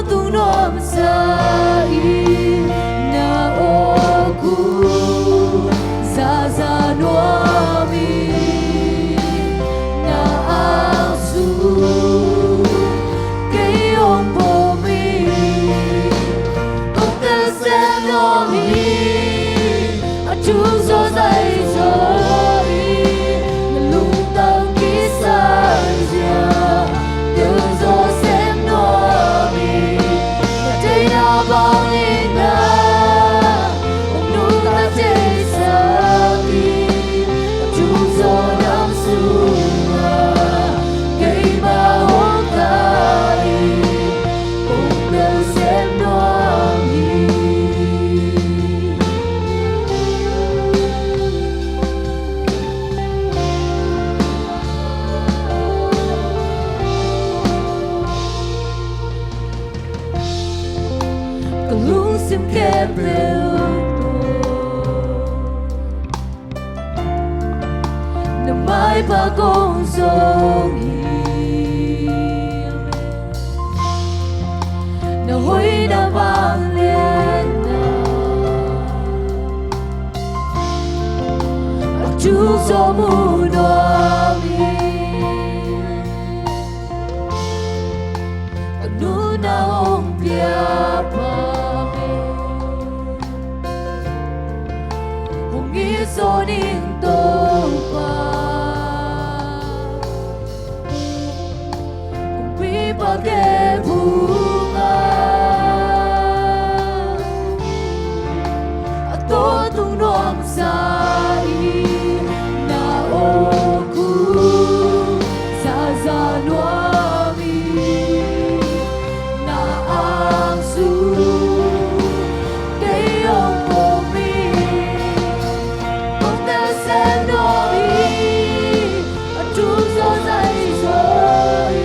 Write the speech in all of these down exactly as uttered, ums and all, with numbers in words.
tung nuamsa in na awk uh zaza nuam hi. Na angsung kei hong pom hi. Kong telsiam nuam hi. A thuk zaw zai zaw hi. Na lungtang kisai zia telzaw sem nuam hi. Na deihna bangin na hong nungta theisak hi. A thuk zaw nang sungah keimah hong kai hi. Kong telsiam nuam hi. Ka lungsim khempeuh tawh na maipha kong zong hi. Na hoihna vangliatna a thuk zaw mu nuam hi. Ka nunna hong pia pa hong it zaw ning Topa. Kumpipa kei phungah a tawh tung nuamsa hi. Na awk uh zaza nuam hi. Na angsung kei hong pom hi. Kong telsiam nuam hi. A thuk zaw zai zaw hi.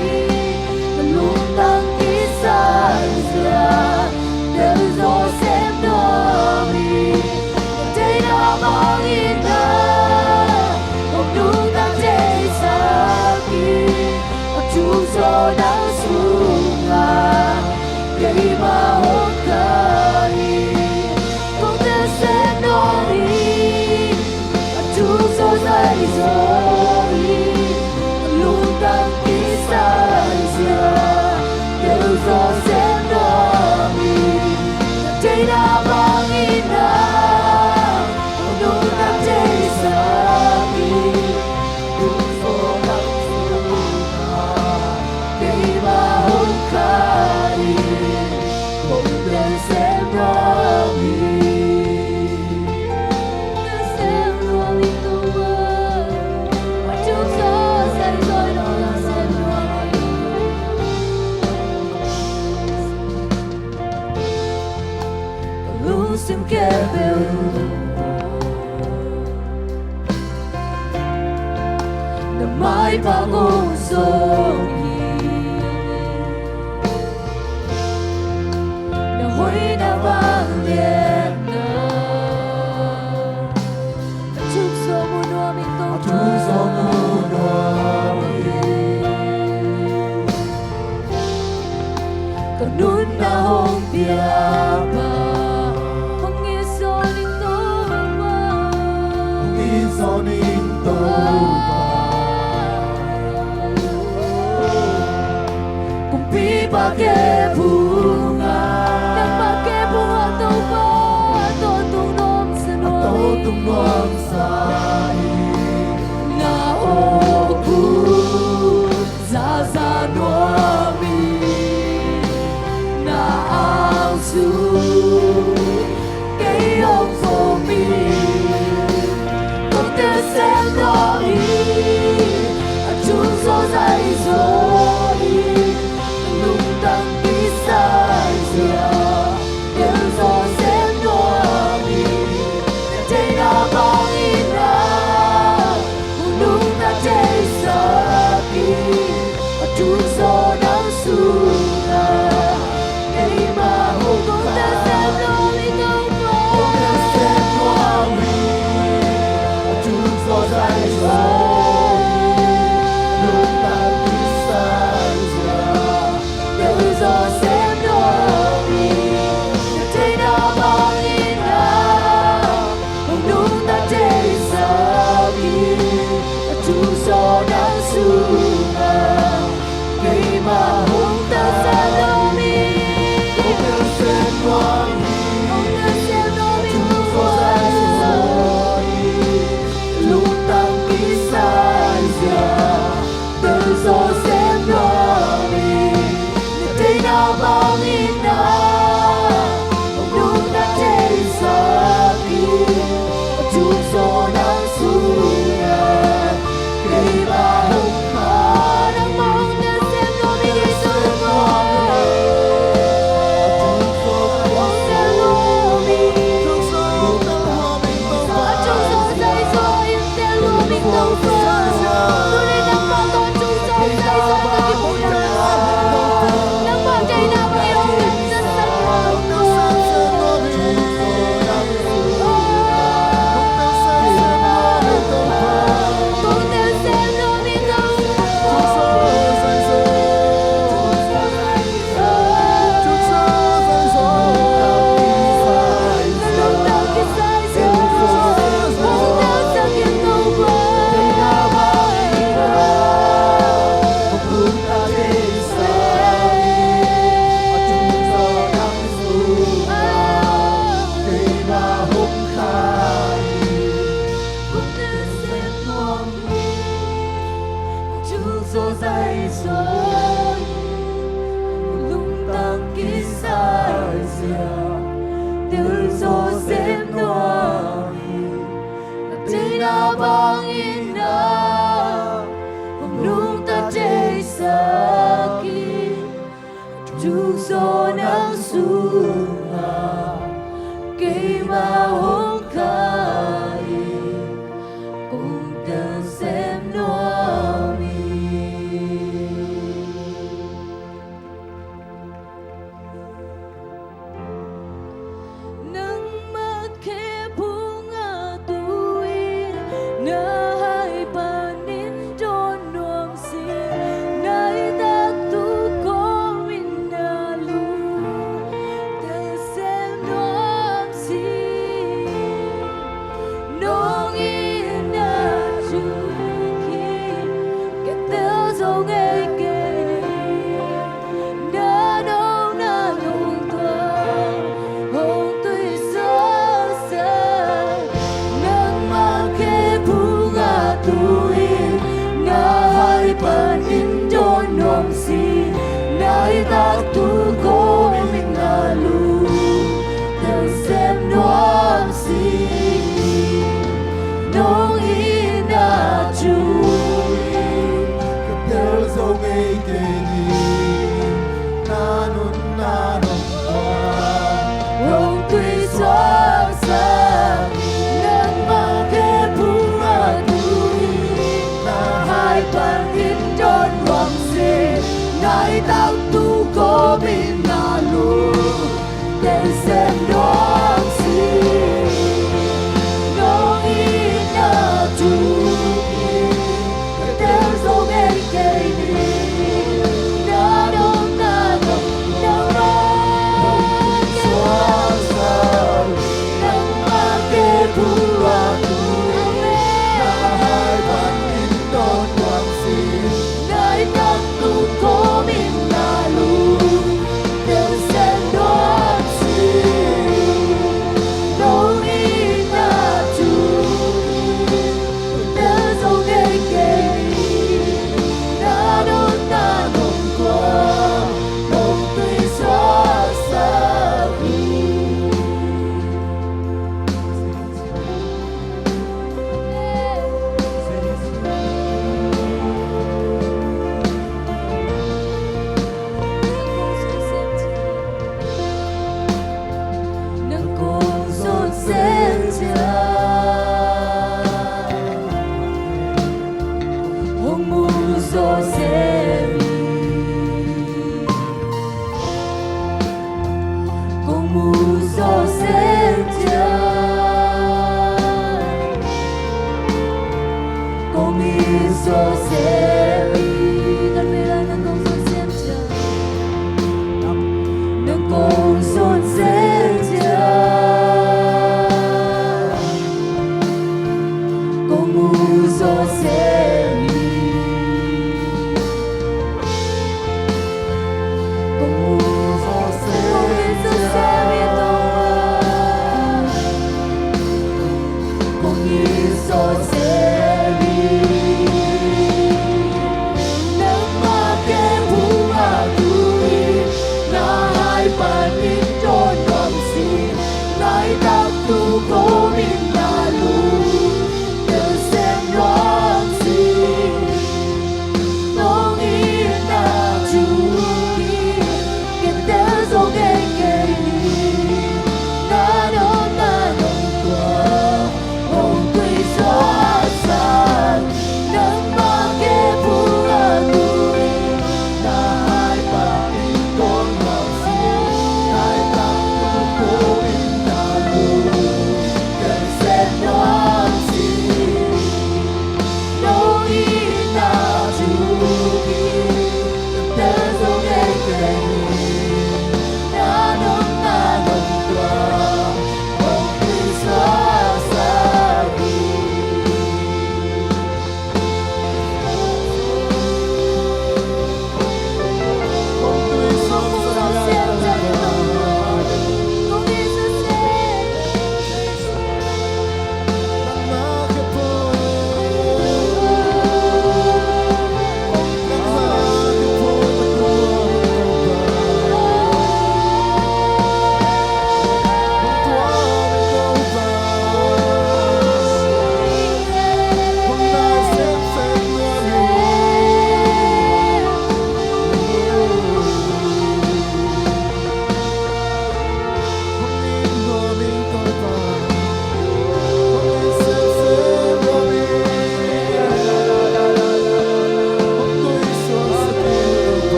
Na lungtang kisai zia telzaw sem nuam hi. Na deihna bangin na hong nungta theisak hi. A thuk zaw nang sungah keimah hong kai hi. Kong telsiam nuam hi. A thuk zaw zai zaw hi. Lungtang kisai zia telzaw sem nuam hi. Na deihna bangin na hong nungta theisak hi. Tung zaw nang sungah keimah hong kai hi. Kong telsiam nuam hi. Telsiam nuam hi Topa. A thuk zaw zai zaw hi. Telsiam nuam hi. Ka lungsim khempeuh na maipha kong zong hi. Na hoihna vangliatna a thuk zaw mu nuam hi Topa. A thuk zaw mu nuam hi. Ka nunna hong pia pa hong it zaw ning Topa. Hong it zaw ning Topa. Kumpipa kei phungah, nangmah kei phungah Topa, a tawh tung nuamsa nuam hi. A tawh tung nuamsa hi. Na awk uh zaza nuam hi. Na angsung kei hong pom hi. Kong telsiam nuam hi. A thuk zaw zai zaw hi. Lungtang kisai zia telzaw sem nuam hi. Na deihna bangin na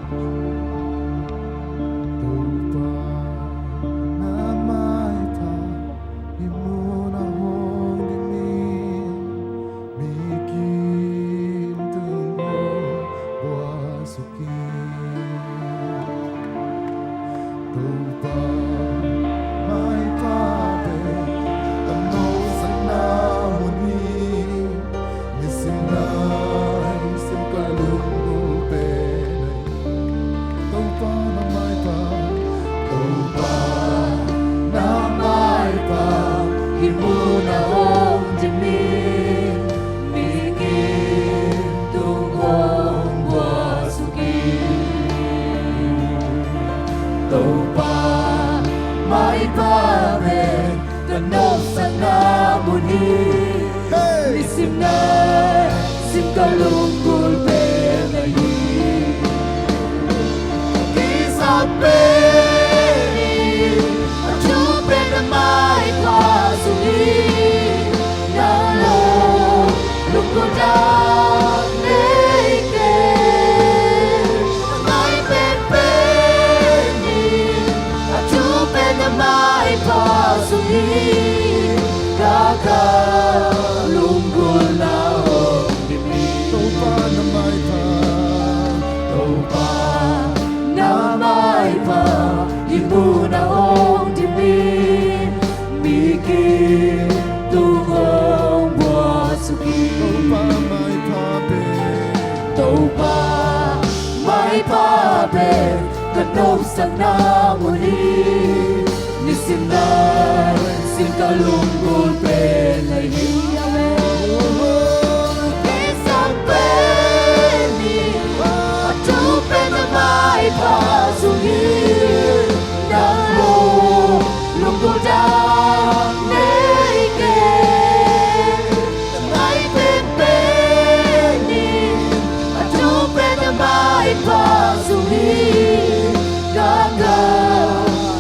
Topa na maipha i mun a hong dimin, mi kim tung hong buak suk in. Topa maipha pen ka nopsakna mun hi. Nisim naisim ka lunggulh pen ahi. Topa na maipha, Topa na maipha i mun a hong dimin, mi kim tung hong buak suk in. Topa maipha pen ka nopsakna mun hi. Nisim naisim ka lunggulh pen ahi. Kisa pen in a thu pen na maipha sung hi. Na lo lunggulh dang nei kei. Mai pen pen in a thu pen na maipha sung hi. Ka ka lunggulhna hong dimin. Topa na maipha, Topa na maipha i mun a hong dimin, mi kim tung hong buak suk in. Topa maipha pen, Topa maipha pen ka nopsakna mun hi. Nisim naisim ka lunggulh pen ahi. Amen. Kisa pen in a thu pen na maipha sung hi. Na lo lunggulh dang nei kei. Mai pen pen in a thu pen na maipha sung hi. Ka ka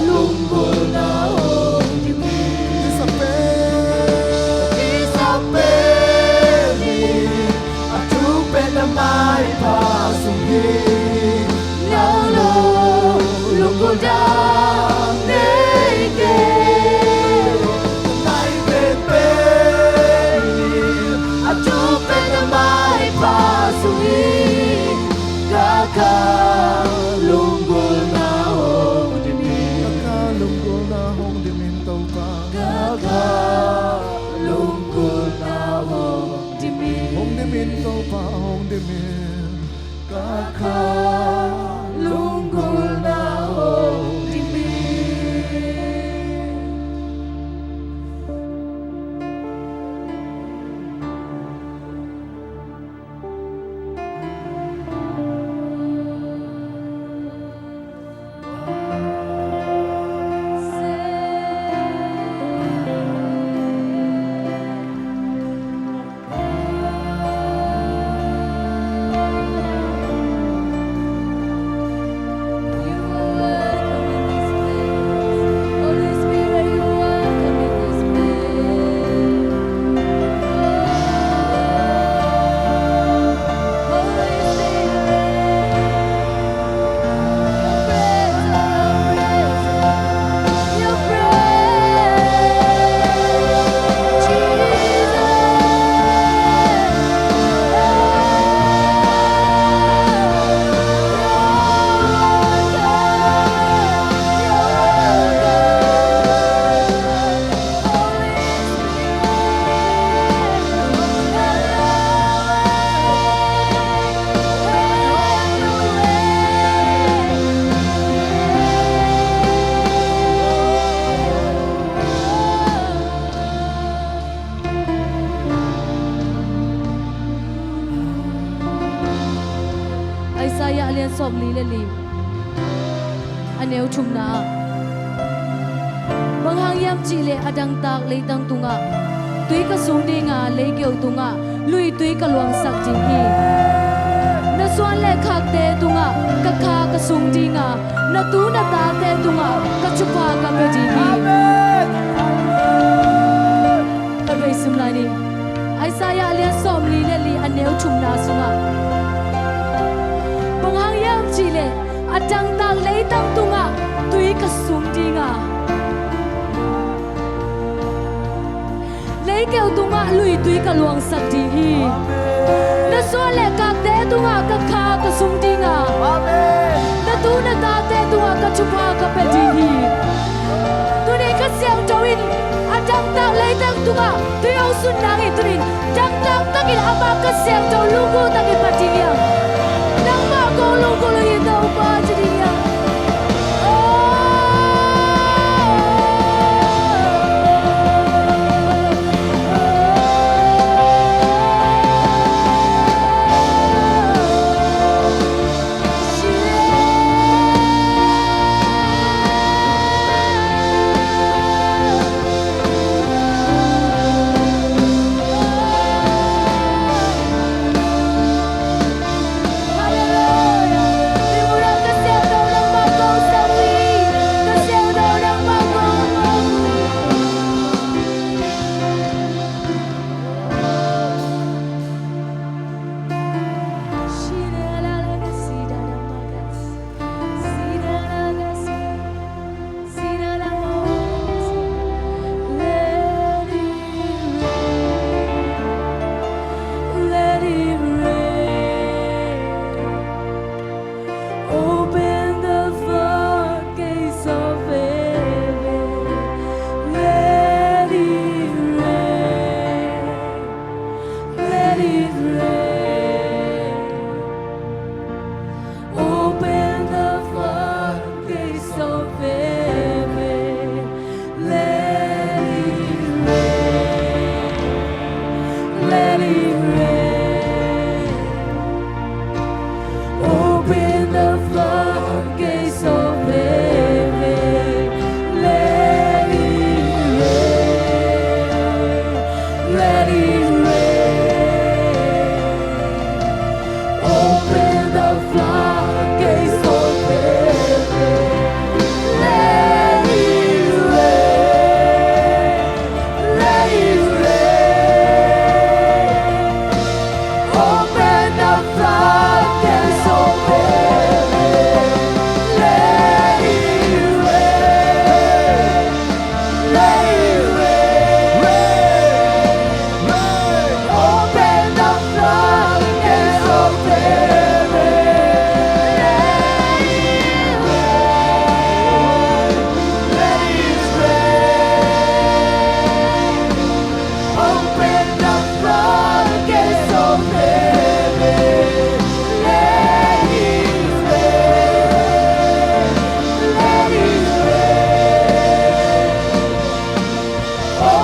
lunggulhna hong dimin. Kisa pen, kisa pen in a thu pen na maipha sung hi. Na lo lunggulh dang nei kei. Mai pen pen in a thu pen na maipha sung hi. Ka ka lunggulhna hong dimin. Ka ka lunggulhna hong dimin Topa. Ka ka lunggulhna hong dimin. Hong dimin Topa hong dimin. Ka ka lunggulhna hong dimin. Isaiah a lian sawmli le li, a neu thumna ah, bang hang hiam cih leh a dangtak leitang tungah tui ka sung ding a, leikeu tungah luitui ka luangsak ding hi. Na suan le khakte tungah ka kha ka sung ding a, na tu na tate tungah ka thupha ka pia ding hi. Amen. Ka beisum lai ni. Isaiah a lian sawmli le li, a neu thumna sungah, bang hang hiam cih leh A dangtak leitang tungah tui ka sung ding a, leikeu tungah luitui ka luangsak ding hi. Na suan le kakte tungah ka kha ka sung ding a, na tu na tate tungah ka thupha ka pia ding hi. Tuni Kha Siangtho in a dangtak leitang tungah tui hong sun nangin, tunin dangtak takin ama Kha Siangtho lunggulh takin phat ding hi hang. Nangmah kong lunggulh uh hi, Topa, ci ding hi hang. Let it rain. Open the floodgates of heaven. Let it rain. Let it rain. Open the floodgates of heaven. Let it rain. Let it rain. Open the floodgates of heaven. Let it rain. Let it rain. Open the floodgates of heaven. Let it rain. Let it rain. Open the floodgates of heaven. Let it rain. Let it rain. Rain. Rain. Open the floodgates of heaven. Let it rain. Let it rain. Open the floodgates of heaven. Let it rain. Let it rain.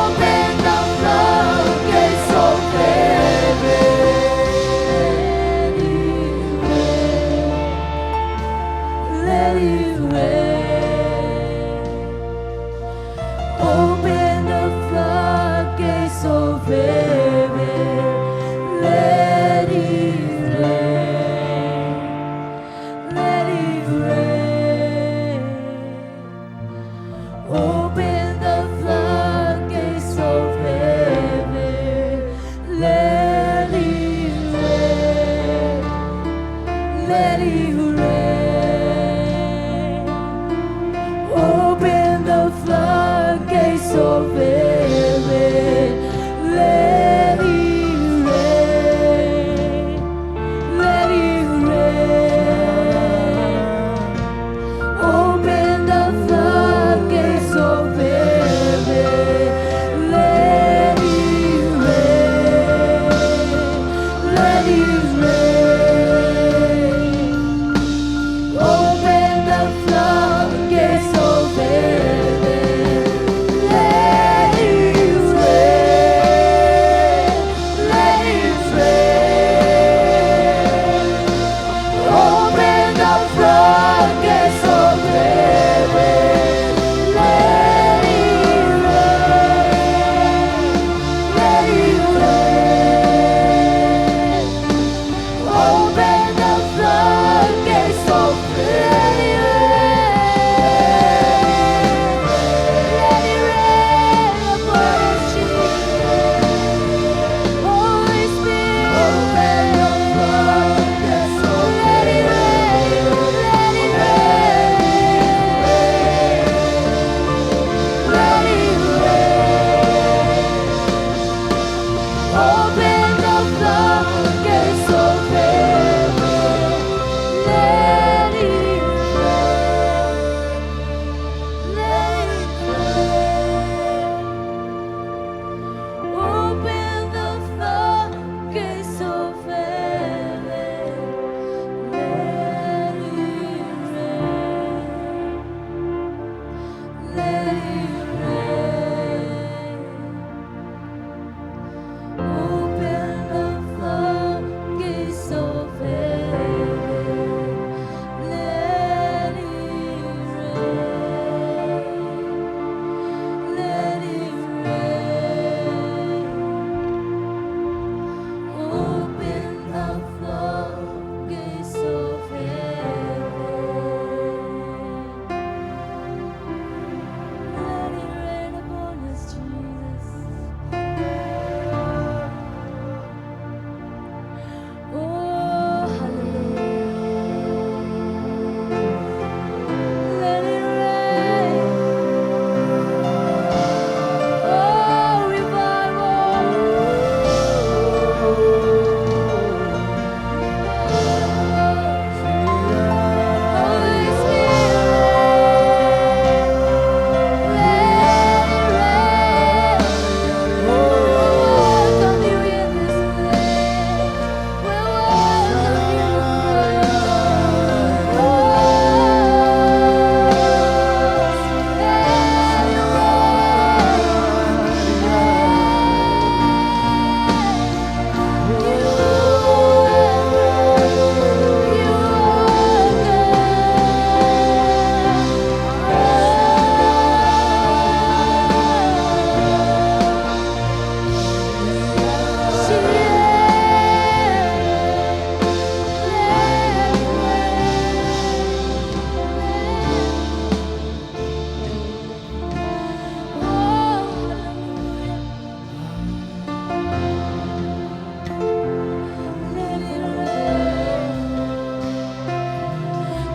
Open the floodgates of heaven. Let it rain. Let it rain. Open the floodgates of heaven. Let it rain. Let it rain. Open the floodgates of heaven. Let it rain. Let it rain. Open the floodgates of heaven. Let it rain. Let it rain. Open the floodgates of heaven. Let it rain. Let it rain. Open the floodgates of heaven. Let it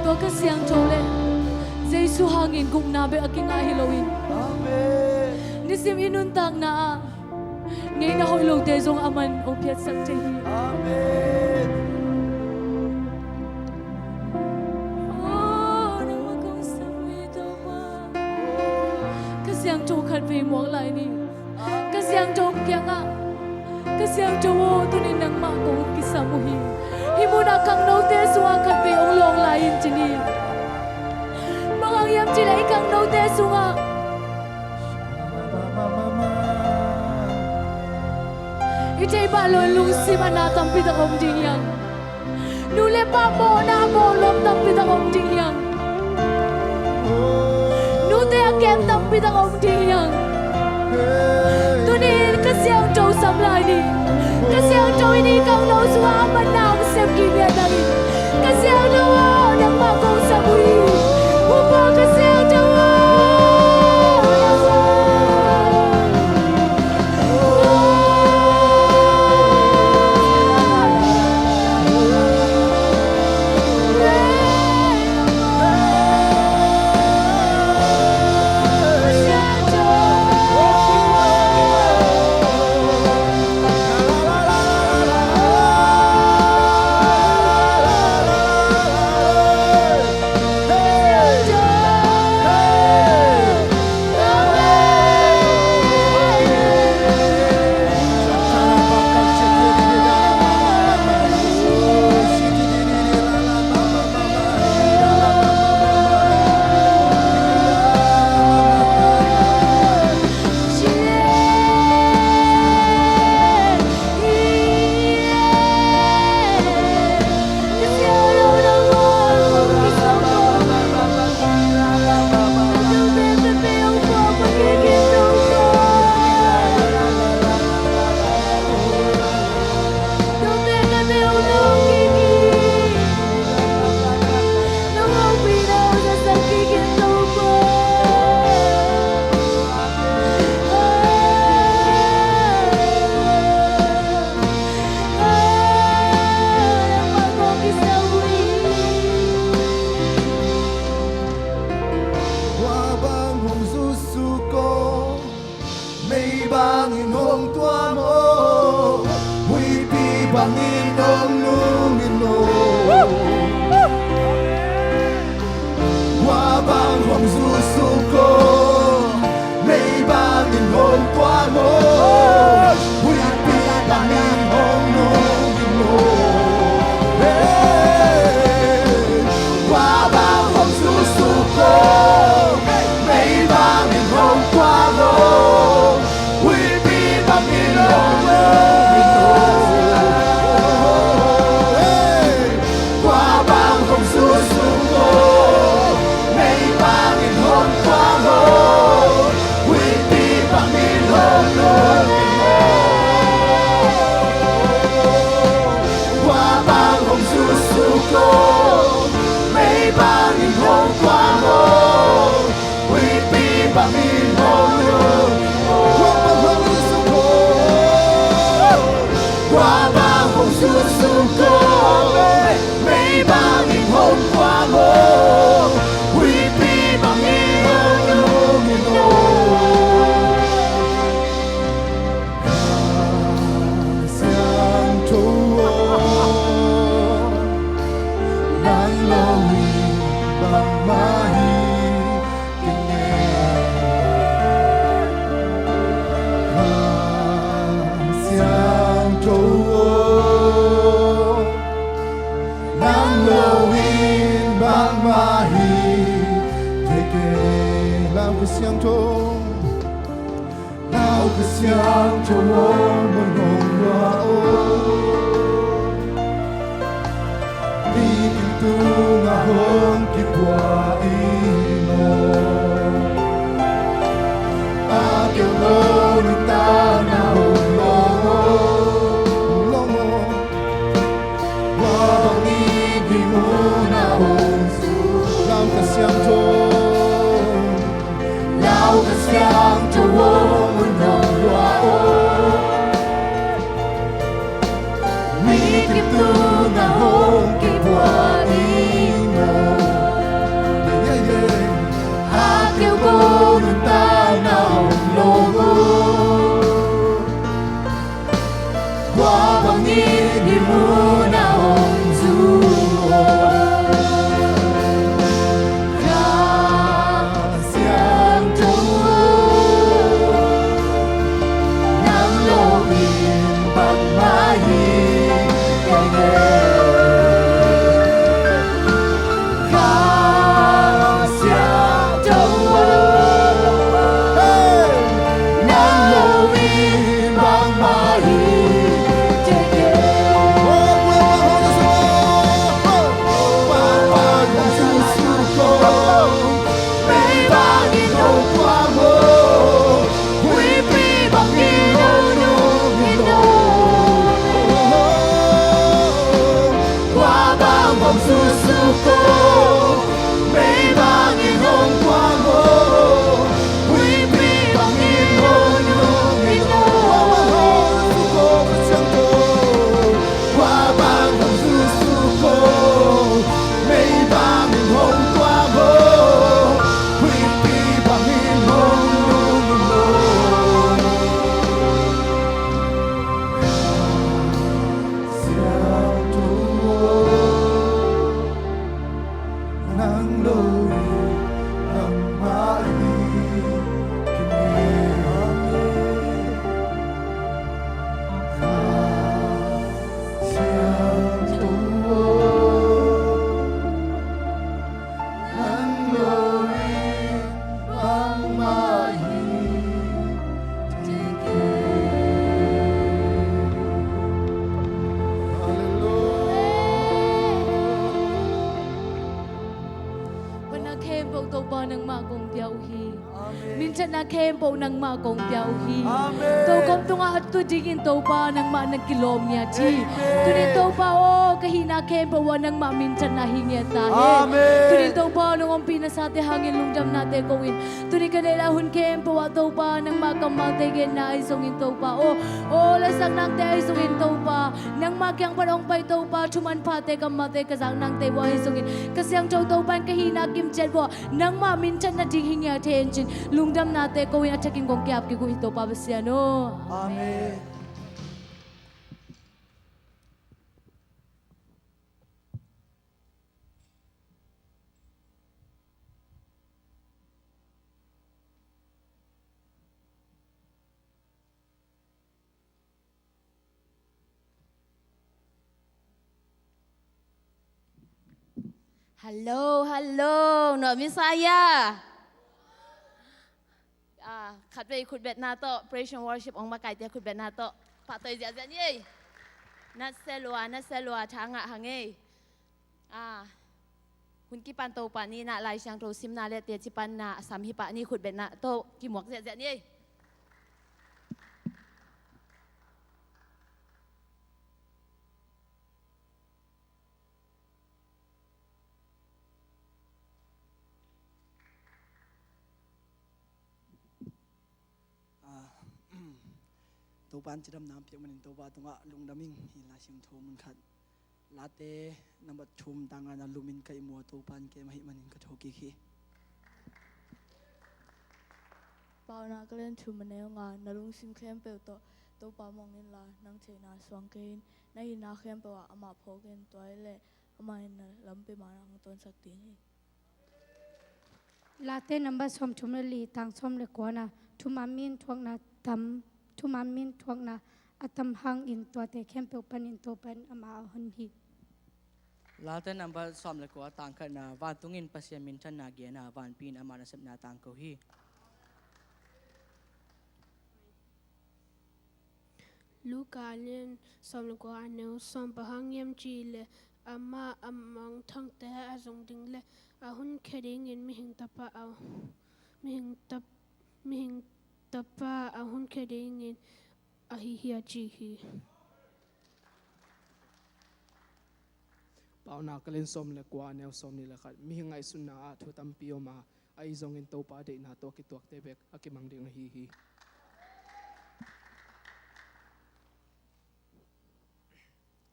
Tua Kha Siangtho le Jesu hangin gupna bek a kingah hi loin, nisim i nuntakna ah ngeina hoih lote zong aman hong phiatsak thei hi. Amen. Oh, nangmah kong sam uh hi Topa. Kha Siangtho khatvei muak lai ni. Kha Siangtho kiangah, Kha Siangtho aw, tunin nangmah kong kisam uh hi. Hih munah khangnote sungah khatvei hong lawng lai in ci ni. Bang hang hiam cih leh i khangnote sungah i theih pah loh lungsim a na tampi tak om ding hi hang. Nu le pa mawhna a mawh nuam tampi tak om ding hi hang. Nute a kem tampi tak om ding hi hang. Tuni in Kha Siangtho sam lai ni. Kha Siangtho in i khangno sungah a manna hong sem kik lian nang in. Kha Siangtho aw, nangmah kong sam uh hi. Upa Kha Siangtho aw, nangmah. Tua bang hong zuksuk aw, mei bangin hong tuam aw, huihpi bangin hong nungin aw. Tua bang hong zuksuk aw, mei bangin hong tuam aw, huihpi bangin hong nungin aw. Hey, tua bang hong zuksuk aw, mei bangin hong tuam aw, huihpi bangin hong nungin aw. Hey, tua bang hong zuksuk aw, mei bangin hong tuam aw, huihpi bangin hong nungin aw. Tua bang hong zuksuk aw, mei bangin hong tuam aw, huihpi bangin hong nungin aw. Tua bang hong zuksuk aw, tua bang hong zuksuk aw, mei bangin hong tuam aw, huihpi bangin hong nungin aw. Kha Siangtho aw, nang lo in bangmah hi kei nge. Kha Siangtho aw, nang lo in bangmah hi thei kei. Lau Kha Siangtho, lau Kha Siangtho aw, mun hong luah aw, mikim tungah hong kipua in aw. A keu lo nuntakna hong lawng aw, hong lawng aw. Tua bangin hih munah hong zuksuk. Lau Kha Siangtho, lau Kha Siangtho aw, mun hong luah aw, mikim tungah hong kipua in aw. Nang lo in bangmah hi, kine. Amen. Kha Siangtho aw, nang lo in bangmah hi, kine. Halleluiah. Huatna khempeuh Topa nangmah kong pia uh hi. Amen. Minthanna khempeuh nangmah kong pia uh hi. Amen. Tokhom tungah a tut dingin Topa nangmah na kilawm ngiat hi. Amen. Tunin Topa aw, ka hihna khempeuh ah nangmah minthanna hi ngiat ta hen. Amen. Tunin Topa nong ompih nasate hangin lungdamnate ko in, tuni ka neih lai hun khempeuh ah Topa nangmah kammalte genna ahi zongin Topa aw, aw laisak nangte ahi zongin Topa, nangmah kiang pan hong pai Topa, thu manphate kammalte ka zak nangte uh ahi zongin, ka siangtho Topa in ka hihna kimciat uh ah nangmah minthanna ding hi ngiat hen ci-in lungdamnate ko in a thakin kong ki-ap kik uh hi Topa Pasian aw. Amen. Hallo, hallo, nuam i sa hia? Ah, khatvei khutbetna tawh, praise and worship hong makaite khutbetna tawh pahtawi ziahziah ni ei. Natsia lua, natsia lua, tha ngah hang ei. Ah, hun kipan Topa ni in ah Lai Siangtho simna le teci panna a sam hi pah ni, khutbetna tawh kimuak ziahziah ni ei. Ah, Topa in cidamna hong piak manin Topa tungah lungdam ing. Hih Lai Siangtho mun khat, Late number thum tang ngana lumin ka ihmu a, Topa in kem ahih manin ka thokik hi. Paunak a lian thum a neu nga, na lungsim khempeuh tawh Topa mong inla, nang theihna suang kei in, na hihna khempeuh ah amah phawk in, tua hi leh amah in na lampi mah na hong tonsak ding hi. Late number sawmthum le li, tang sawm le kua na, thuman mi in thuakna tam, thuman mi in thuakna a tam hangin tuate khempeuh panin Topa in amah a hon hi. Late number sawm le kua, tang khatna, vantungin Pasian minthanna gen a, vanpi in ama nasepna tangko hi. Luka a lian sawm le kua a neu sawm, bang hang hiam cih leh amah a mangthangte a zong ding le a honkhia dingin mihing tapa a, mihing tap, mihing tapa a honkhia dingin ahi hi a ci hi. Paunak a lian sawm le kua a neu sawmnih le khat, mihing ngaihsutna ah thu tampi om a, ahi zongin Topa deihna tawh a kituakte bek a kimang ding ahi hi.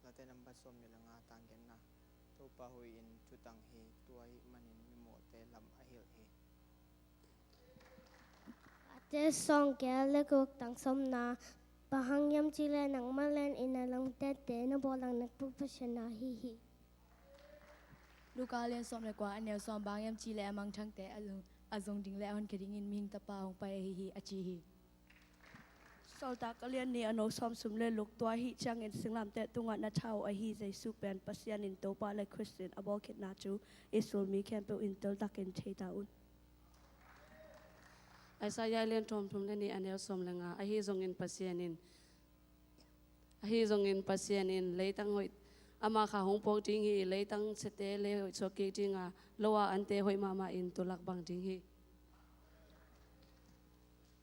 Late number sawmnih le nga, tang giatna, Topa hoih in thutang hi, tua ahih manin mimawhte lam a hilh hi. Late sawmgiat le guk, tang sawmna, bang hang hiam cih leh nangmah len in na langtette na bawl a nakpi Pasian na hi hi. Luka a lian sawm le kua a neu sawm, bang hang hiam cih leh a mangthangte a zong, a zong ding le a honkhia dingin mihing tapa hong pai ahi hi a ci hi. Sawltak a lian nih a neu sawmthum le guk, tua ahih ciangin singlamteh tungah na thau ahi Jesu pen Pasian in Topa le Khristian a bawlkhiatna thu i sulmi khempeuh in teltakin thei ta un. Isaiah a lian thum, thum le nih a neu sawm le nga, ahi zongin Pasian in, ahi zongin Pasian in leitang hoih, ama kha hong puak ding hi, leitang siate lei hoih suak kik ding a, lo a ante hoih mahmah in tulak bang ding hi.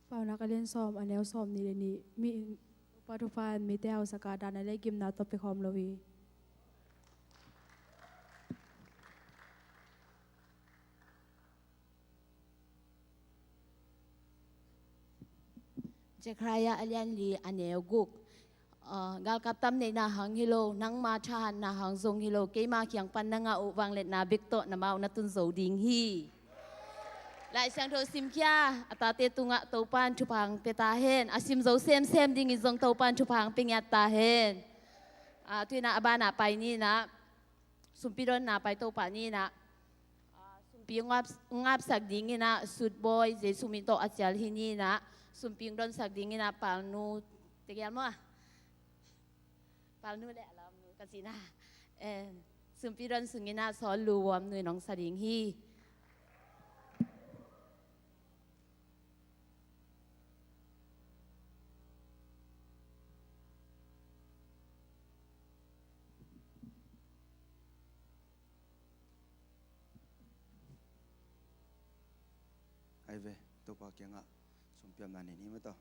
Paunak a lian sawm a neu sawmnih le nih, mi in Topa thupha in mite hausak a, dahna le gimna tawh pia khawm lo hi. Zechariah a lian li a neu guk. Ah, galkap tam neihna hang hi lo, nangma thahatna hang zong hi lo, keima kiang pan na ngah uh vangliatna bek tawh na ma uh na tun zo ding hi. Lai Siangtho simkhia a tate tungah Topa in thupha hong pia ta hen. A sim zo semsem dingin zong Topa in thupha hong pia ngiat ta hen. Ah, tu-in ah a banah pai ni in ah, sumpi dawnna pai to pah ni in ah, Pi ngap, ngapsak dingin ah Sutbawi, Jesu min tawh a cial hi ni in ah, sumpi hong donsak dingin ah Palnu, tegel maw ah? Palnu le a lawmnu ka cihna. Eh, sumpi don sungin ah Sawl Lu Vuam Nu in hong sa ding hi. Ai ve, Topa kiangah sumpiamna nei ni maw taw.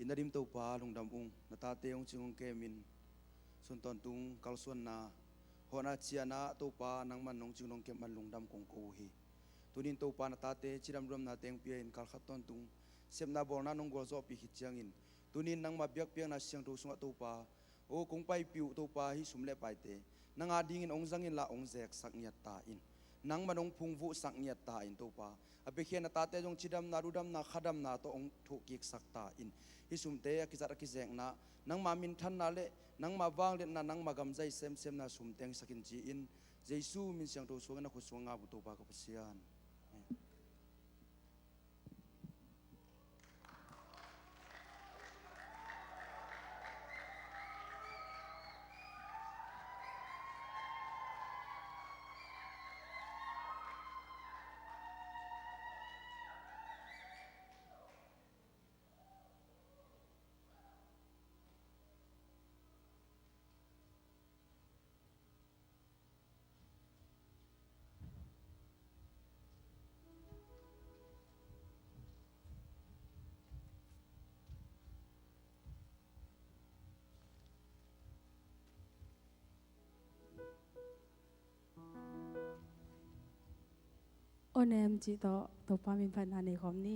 I na dim Topa, lungdam ung, na tate hong cing hong kemin sun tawntung kalsuanna, hawhna ciahna Topa nangman nong cing nong kem man lungdam kong ko uh hi. Tunin Topa na tate cidam damna teng pia in kalkhat tawntung sepna bawlna nong gualzawhpih khit ciangin, tunin nangma biakpiakna siangtho sungah Topa, aw kong paipih uh Topa, hih sum le paite nang adingin hong zang inla hong zeksak ngiat ta in. Nangman hong phungvuhsak ngiat ta in Topa. A piakhia na tate zong cidamna, ludamna, khadamna tawh hong thohkiksak ta in. Hih sumte a kizat a kizekna, nangma minthanna le nangma vangliatna, nangma gamzai semsemna sumteng hisak in ci-in, Jesu min siangtho suangin a khut sungah ngap uh Topa ka Pasian. Amen. Aw nem cih tawh Topa min phatna nei khawm ni.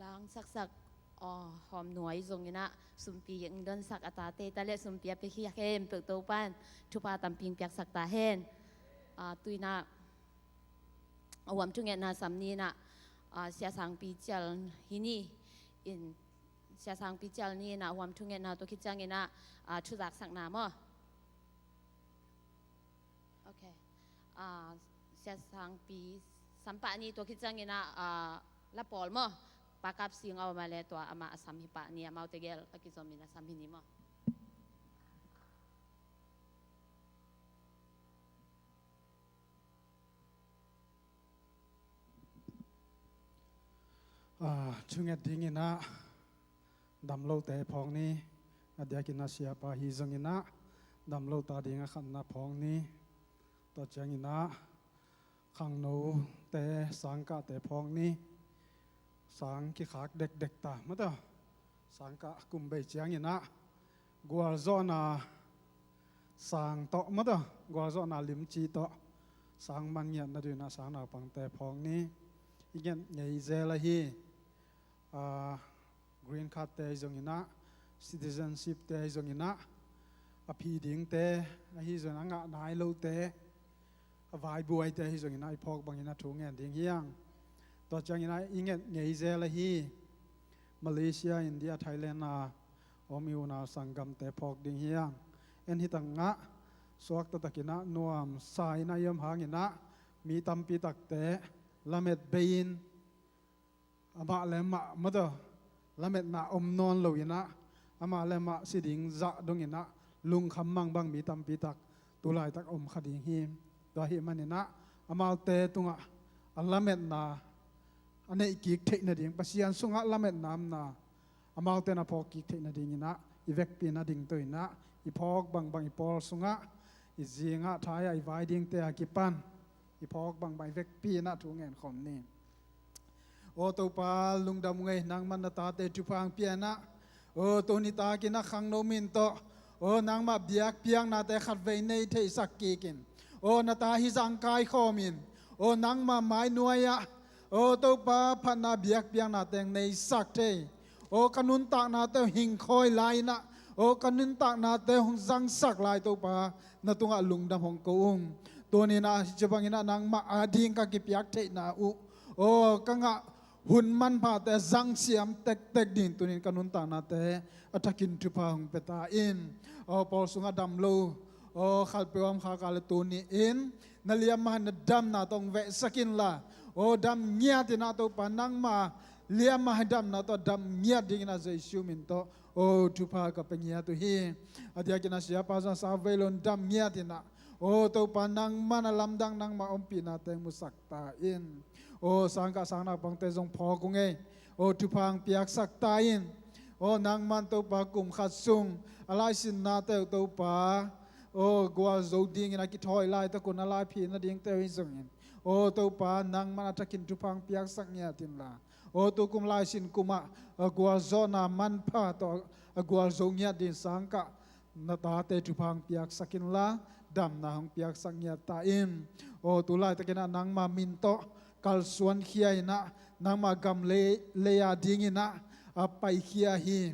Ang saksak, aw, hawm nuai zongin ah sumpi ing donsak a tate ta le sumpi a piakhia khempeuh Topan thupha tampi piaksak ta hen. Ah, tuinah a huam thungetna sam ni-in ah, ah, Sia Sangpi Cial hi ni in, Sia Sangpi Cial ni-in ah huam thungetna tawh khit ciangin ah, ah, thuzaksakna maw? Ok. Ah, Sia Sangpi sampah ni tawh khit ciangin ah, ah, la pawl maw? Pa Kap Sing a om a le tua amah a sam hi pah ni, amaute gel a kizomin a sam hi ni maw? Ah, thunget dingin ah damlote phawk ni. A diakin ah siapa hi zongin ah damlota ding a khatna phawk ni. Tua ciangin ah khangnote, sangkahte phawk ni. Sang kikhak dekdek ta maw tawh. Sangkah kum bei ciangin ah gualzawhna sang tawh maw tawh, gualzawhna limci tawh sang man ngiatna dingin ah sang naupangte phawk ni. I nget ngei zel ahi, ah, green card-te ahi zongin ah, citizenship-te ahi zongin ah, a phi dingte ahi zongin ah, a ngah nai lote, a vaibuaite ahi zongin ah i phawk bangin ah thu ngen ding hi hang. Tua ciangin ah i nget ngei zel ahi Malaysia, India, Thailand a om i unau sanggamte phawk ding hi hang. En hi tangah suakta takin ah nuamsa in ah i om hangin ah mi tampi takte lamet bei-in, amah le amah maw tawh, lametna om nawn lo-in ah, amah le amah si ding zah dongin ah lungkham mangbang mi tampi tak tu laitak om kha ding hi. Tua ahih manin ah amaute tungah a lametna a neih kik theih nading, Pasian sungah lametna omna amaute na phawk kik theih nadingin ah i vekpi-in a dingto-in ah, i phawk bangbang i pawl sungah, i zingah, thai-ah i vai dingte a kipan i phawk bangbang i vekpi-in ah thu ngen khawm ni. Aw Topa, lungdam ung ei, nangman na tate thupha hong pia-in ah, aw tuni takin ah khangno min tawh, aw nangmah biakpiaknate khatvei nei theisak kikin, aw na ta hi zah hong kaikhawmin, aw nangmah mai nuai-ah, aw Topa, phatna biakpiaknate hong neisak thei, aw ka nuntaknate hong hingkhawi lai-in ah, aw ka nuntaknate hong zangsak lai Topa, na tungah lungdam hong ko ung. Tuni-in ah hici bangin ah nangmah ading ka kipiak theihna uh, aw ka ngah hun manphate zangsiam tektek dingin tuni-in ka nuntaknate a thakin thupha hong pia ta in. Aw pawl sungah damlo, aw khatpeuh a om khak a leh tuni-in na liamma na damna tawh hong vehsak inla, aw dam ngiat-in ah Topa, nangma liamma damna tawh dam ngiat dingin ah Jesu min tawh, aw thupha ka pia ngiat uh hi. A diakin ah siapa zong a sa vei lo-in dam ngiat-in ah, aw Topa, nangman a lamdang nangma ompihnate hong musak ta in. Aw sangkah sang naupangte zong phawk ung ei, aw thupha hong piaksak ta in. Aw nangman Topa, kum khat sung a laisinnate uh Topa, aw gualzo dingin a kithawi laitak un a laiphi nadingte uh hi zongin, aw Topa, nangman a thakin thupha hong piaksak ngiat inla, aw tukum laisin kumah a gualzawhna manpha tawh a gualzo ngiat dingin sangkah na tate thupha hong piaksak inla, damna hong piaksak ngiat ta in. Aw tu laitakin ah nangma min tawh kalsuankhia-in ah, nangma gam lei, lei-a dingin ah a paikhia hi.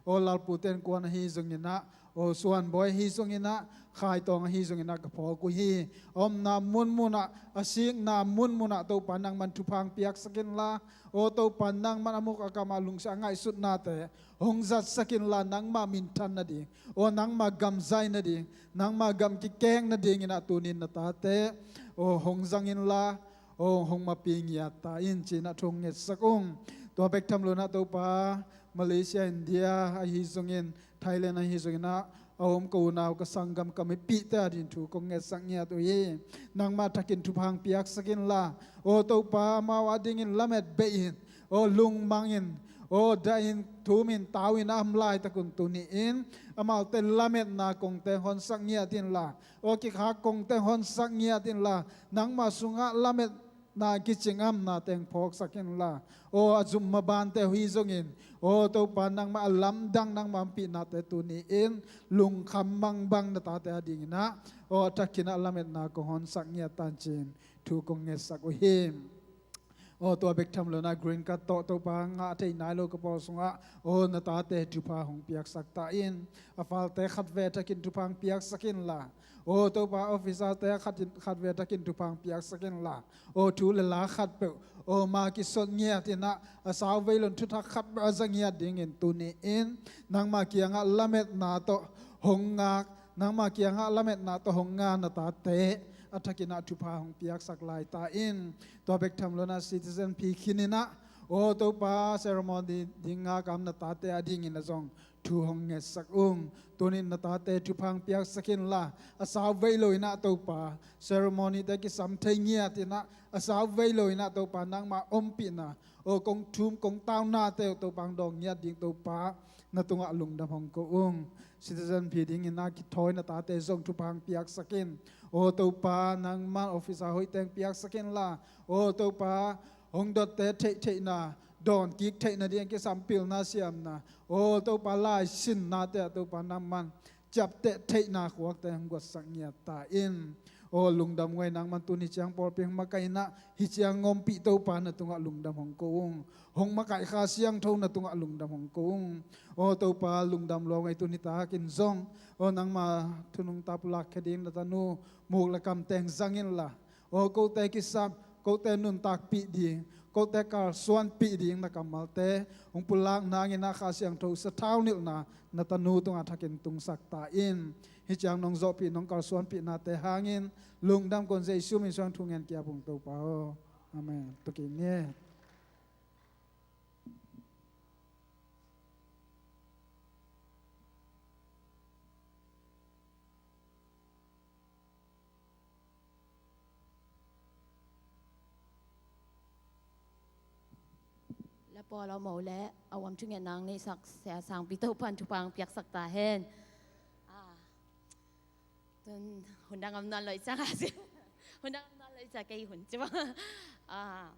Aw Lalpu Tenkuan ahi zongin ah, aw Suanbawi ahi zongin ah, Khaitawng ahi zongin ah ka phawk uh hi. A omna munmun ah, a sikna munmun ah Topa, nangman thupha hong piaksak inla, aw Topa, nangman a muk a kam a lungsim a ngaihsutnate hong zatsak inla, nangma minthan nading, aw nangma gam zai nading, nangma gam kikeng nadingin ah tuni-in na tate, aw hong zang inla, aw hong mapi ngiat ta in, ci-in ah thu hong ngetsak ung. Tua bek tham lo-in ah Topa, Malaysia, India ahi zongin, Thailand ahi zongin ah a om ka unau ka sanggam ka mipihte adingin thu kong ngetsak ngiat uh hi. Nangma thakin thupha hong piaksak inla, aw Topa, amau adingin lamet bei-in, aw lungmangin, aw dah-in, thum-in, tau-in a om laitak un tuni-in amaute lametna kongte hong honsak ngiat inla, aw kikhak kongte hong honsak ngiat inla, nangma sungah lametna kicing a omnate hong phawksak inla, aw a zum mabante uh hi zongin, aw Topa, nangma a lamdang nangma ompihnate tuni-in lungkham mangbang na tate adingin ah, aw a thakin ah lametna kong honsak ngiat ta in, ci-in thu kong ngetsak uh hi. Aw, tua bek tham lo-in ah green card tawh Topa ngah thei nai lo ka pawl sungah, aw, na tate thupha hong piaksak ta in. A falte khat ve takin thupha hong piaksak inla, aw Topa, officerte khat in, khat ve takin thupha hong piaksak inla, aw, thu le la khat peuh, aw, ma kisot ngiat in ah, a sau vei lo-in thuthak khat peuh a za ngiat dingin tuni in nangma kiangah lametna tawh hong ngak, nangma kiangah lametna tawh hong ngak na tate a thakin ah thupha hong piaksak lai ta in. Tua bek tham lo-in ah citizen phi khin in ah, aw Topa, ceremony ding ngak a om na tate a dingin ah zong thu hong ngetsak ung. Tuni in na tate thupha hong piaksak inla, a sau vei lo-in ah Topa, ceremony-te kisam thei ngiat in ah, a sau vei lo-in ah Topa, nangma ompihna, aw, kong thum kong taunate uh Topa hong dawng ngiat ding Topa, na tungah lungdam hong ko ung. Citizen phi dingin ah kithawi na tate zong thupha hong piaksak in. Aw Topa, nangman officer hoihte hong piaksak inla, aw Topa, hong dotte theihtheihna, dawnkik theihna ding kisam pilna siamna, aw Topa, laisinnate ah Topa, nangman ciapteh theihna khuakte hong guatsak ngiat ta in. Aw lungdam ngei, nangman tuni ciang pawlpi hong makaih in ah, hih ciang ompih Topa, na tungah lungdam hong ko ung. Hong makaih Kha Siangtho, na tungah lungdam hong ko ung. Aw Topa, lungdam lua ngei, tuni takin zong, aw, nangma thunung tawh pulak khia ding na tanu muk le kamte hong zang inla, aw, kote kisam, kote nuntakpih ding, kote kalsuanpih ding na kammalte hong pulak nangin ah Kha Siangtho sathau nilhna na tanu tungah thakin tungsak ta in. Hih ciang nong zawhpih, nong kalsuanpihnate hangin lungdam kong, Jesu min suang thu ngen kiap ung Topa aw. Amen. Tua kei ni. La pawl a mo le a uam thungetna hong neisak Sia Sangpi Topan thupha hong piaksak ta hen. Ah, tun hun dang om nawn lo i ciang a si. Hun dang om nawn lo i ciang kei hun ci bang. Ah,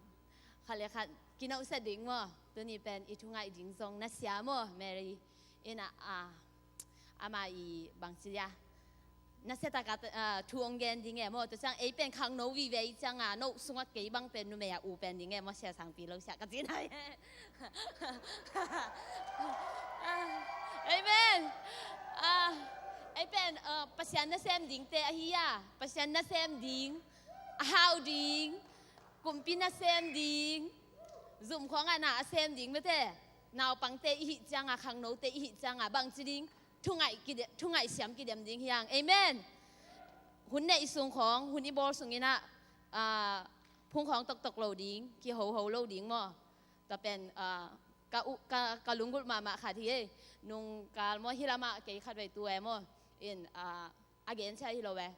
khat le khat kinawhsa ding maw. Tuni pen i thungaih ding zong na sia maw, Mary. Ina, ah, ama i bangci dia. Na sia taka, ah, thu hong gen ding e maw. Tua ciang ei pen khangno vive i ciang a, no sungah kei bang pen numei a u pen ding e maw, Sia Sangpi lo sia ka ci nai. Ah, amen. Ah, ei pen, ah, Pasian nasem dingte ahi a, Pasian nasem ding, a hau ding, kumpi nasem ding, zum khawngah na a sem ding mate. Naupangte i hih ciang a, khangnote i hih ciang a, bangci ding, thungaih kide-, thungaih siam kidem ding hi hang. Amen. Hun neih sung khawng, hun i bawl sungin ah, ah, phung khawng toktok lo ding, kihoho lo ding maw. Tua pen, ah, ka u-, ka, ka lunggulh mahmah khat hi ei. Nungkal maw, hih lamah kei khat vei tu e maw. In, ah, a gen sia hi lo e.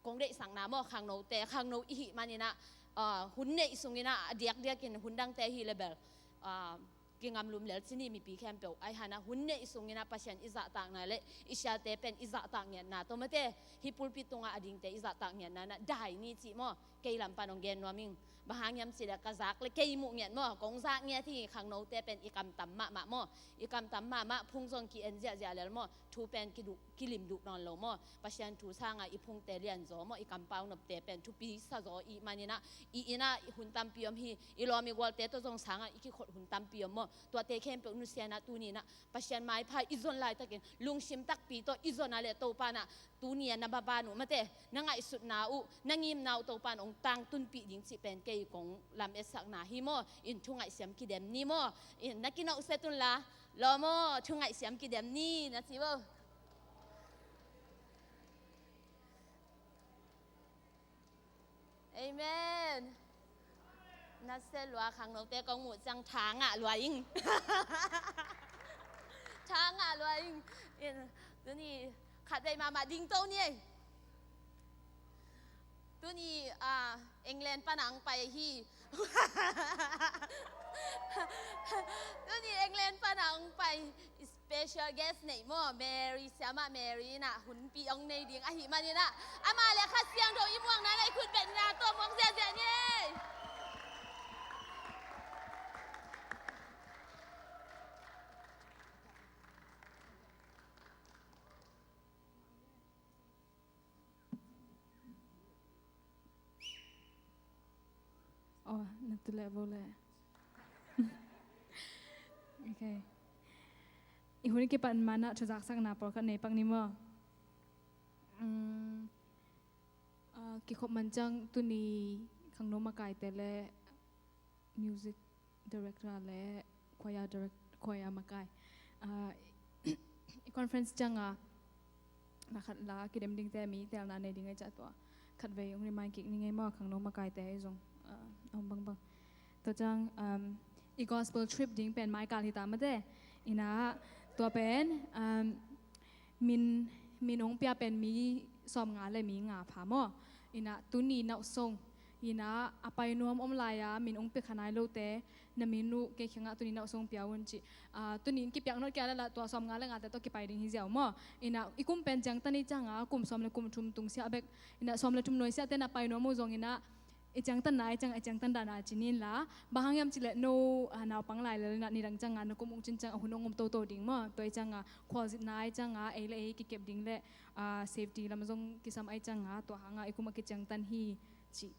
Kong deihsakna maw, khangnote, khangno i hih manin ah, ah, hun neih sungin ah, a diakdiakin hun dangte hi le bel, ah, kingamlum lel ci ni mipi khempeuh. Ahi hang ah hun neih sungin ah Pasian i zahtakna le i siate pen i zahtak ngiatna tawh mate, hih pulpit tungah a dingte i zahtak ngiatna na dai ni cih maw, kei lam pan hong gen nuam ing. Bang hang hiam cih leh ka zak le kei muh ngiat maw, kong zak ngiat hi. Khangnote pen i kamtam mahmah maw, i kamtam mahmah, phung zong ki-en ziahziah lel maw, thu pen kiduh, kilim duh nawn lo maw. Pasian thu sangah i phungte lianzaw maw, i kampau nopte pen thupi sazaw i hih manin ah, i inn ah hun tampi om hi, i lawm i gualte tawh zong sangah i kikhol hun tampi om maw. Tuate khempeuh nusia in ah tuni in ah Pasian maipha i zon laitakin lungsim takpi tawh i zon a leh Topa in ah tuni a na maban uh mate, na ngaihsutna uh, na ngimna uh Topa in hong tangtunpih ding cih pen kei kong lametsakna hi maw. In thungaih siam kidem ni maw. In na kinawhsa tun la, lawm aw, thungaih siam kidem ni na ci bo. Amen. Na sia lua, khangnote kong muh ciang tha ngah lua ing. Tha ngah lua ing. In, tuni khatvei mahmah ding to ni ei. Tuni, ah, England pan a hong pai hi. Tuni England pan a hong pai special guest neih maw, Mary, Siamah Mary in ah hunpi hong nei ding ahih manin ah, amah le Kha Siangtho i muakna in ah i khut beng in ah tawm hong ziahziah ni ei. Oh, na tu le vo le. Okay. I hun i kipan manah thuzaksakna pawlkhat nei pak ni maw? Mm, ah, kikhop man ciang tuni khangno makaite le music director le choir direct-, choir makai. Ah, i conference cianga na khat la kidem dingte mi telna nei ding ai ciah tua. Khatvei ong remind kik ni ngei maw khangno makaite ai zong. Ah, ong bangbang. Tua ciang, um, i gospel trip ding pen mai kal hita mate. Ina tua pen, um, min, min ong pia pen mi sawmnga le mi nga pha maw. Ina tuni nauh song. Ina a pai nuam om lai-a min ong pia kha nai lote na min uh kei khiangah tuni nauh song pia un ci. Ah, tuni in kipiak not kia lala tua sawmnga le ngate tawh kipai ding hi ziau maw. Ina i kum pen ciangtan i cianga kum sawm le kum thum tung siah bek. Ina sawm le thum nuai siahte na pai nuam uh zong ina i ciangtan nai ciang, i ciangtan dana cinin la. Bang hang hiam cileh no, ah, naupang lai le na nidang cianga na kum ung cin ciang a hun ong om toto ding maw. Tua i cianga khualzit nai cianga ei le ei kikep ding le, ah, safety lam zong kisam ai cianga tua hanga i kum a kiciangtan hi ci.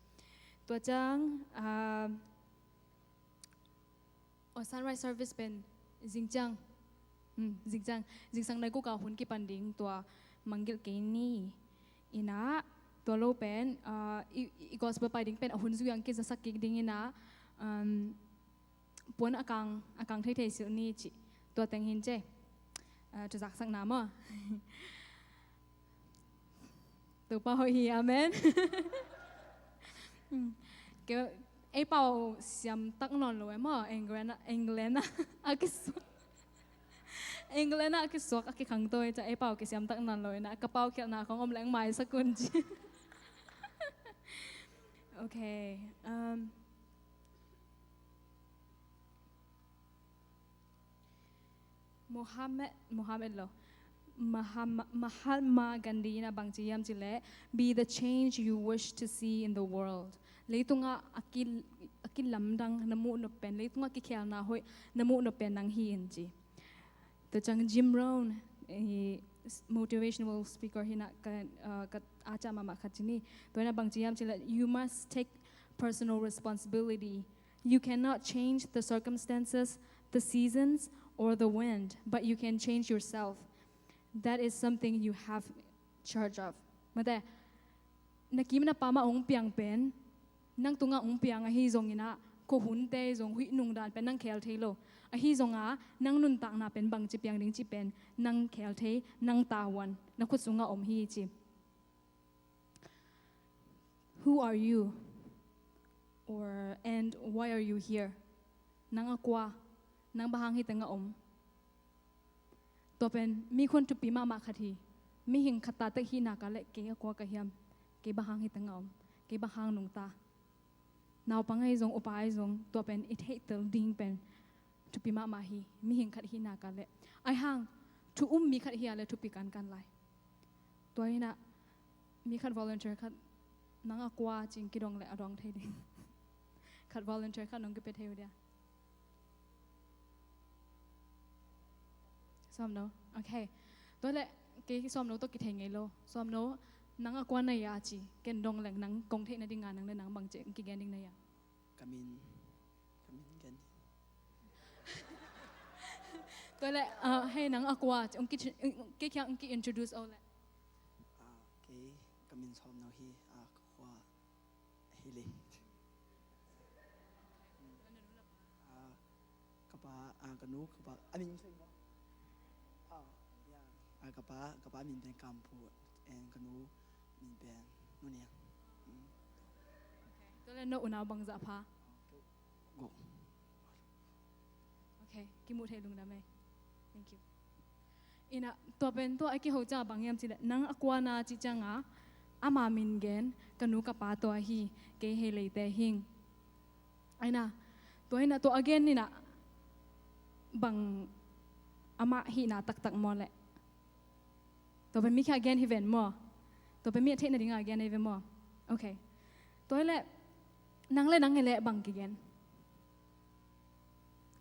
Tua ciang, ah, oh, sunrise service pen zingciang. Hmm, zingciang. Zingsang nai kuka hun kipan ding tua manggilh kei ni. Ina tua lo pen, ah, i, i gospel pai ding pen a hun zui ang kizasak kik ding ina, um, puan a kang, a kang theithei silh ni ci. Tua teng hin ce. Ah, thuzaksakna maw. Topa hoih hi, amen. Hmm. Kei, ei pau siam tak nawn lo e maw, England ah, England ah a kisuak. England ah a kisuak a kikhangto e ca ei pau kisiam tak nawn lo ina ka pau khialhna khong om leng maisak un ci. Okay. Um, Mohammed, Mohammed lo. Mahama-, Mahatma Gandhi ina bangci hiam cileh, "Be the change you wish to see in the world." Leitungah a ki, a kilamdang na muh nop pen, leitungah kikhelna hoih na muh nop pen nang hi in ci. Tua ciang Jim Rohn, eh, motivational speaker hi na ka, uh, ka aca mahmah khat ci ni. Tua ina bangci hiam cileh, "You must take personal responsibility. You cannot change the circumstances, the seasons, or the wind, but you can change yourself. That is something you have charge of." Mate, na kim na pam a ong piang pen, nang tungah ong piang ahi zongin ah, khuahunte zong huih nungdan pen nang khel thei lo. Ahi zonga, nang nuntakna pen bangci piang ding ci pen, nang khel thei, nang tavuan, na khut sungah om hi ci. "Who are you? Or, and why are you here?" Nang a kua, nang bang hang hi tengah om. Tua pen, mi khun thupi mahmah khat hi. Mihing khat tatek hihna ka leh kei a kua ka hiam, kei bang hang hi tengah om, kei bang hang nungta. Naupang ahi zong, upa ahi zong, tua pen i theihtel ding pen thupi mahmah hi. Mihing khat hihna ka leh. Ahi hang, thu um mi khat hi a leh thupi kankan lai. Tua hi na, mi khat volunteer khat, nang a kua cing kidong leh a dong thei ding. Khat volunteer khat nong kipia thei uh dia. Sawmno. Okay. Tua leh, kei sawmno tawh kithei ngei lo. Sawmno, nang a kua na hia ci. Ken dong leng nang kong theih nadinga nang le nang bangci kigen ding na hia. Ka min, ka min gen. Tua leh, ah, hei nang a kua ci. Ong ki, kei khiang ong ki introduce o leh. Ah, kei, ka min Sawmno hi, ah, ka kua Hi lei. Ah, ka pa, ah, ka nu, ka pa, a min thei maw? Ah, ya. Ah, ka pa, ka pa min pen Kampu, and ka nu min pen Nu Niang. Mm. Okay. Tua leh no unau bangzah pha? Ah, go. Okay, kimuh theih lungdam ei. Thank you. Ina, tua pen tua a kiho ciang bang hiam cileh, nang a kua na cih cianga, ama min gen, ka nu ka pa tua hi, kei hei leite hing. Ina, tua ina tua a gen ina, bang amah hihna taktak maw leh. Tua pen mi khia gen hi ven maw. Tua pen mi a theih nadinga gen hi ven maw. Okay. Tua hi leh, nang le nang hi leh bang kigen.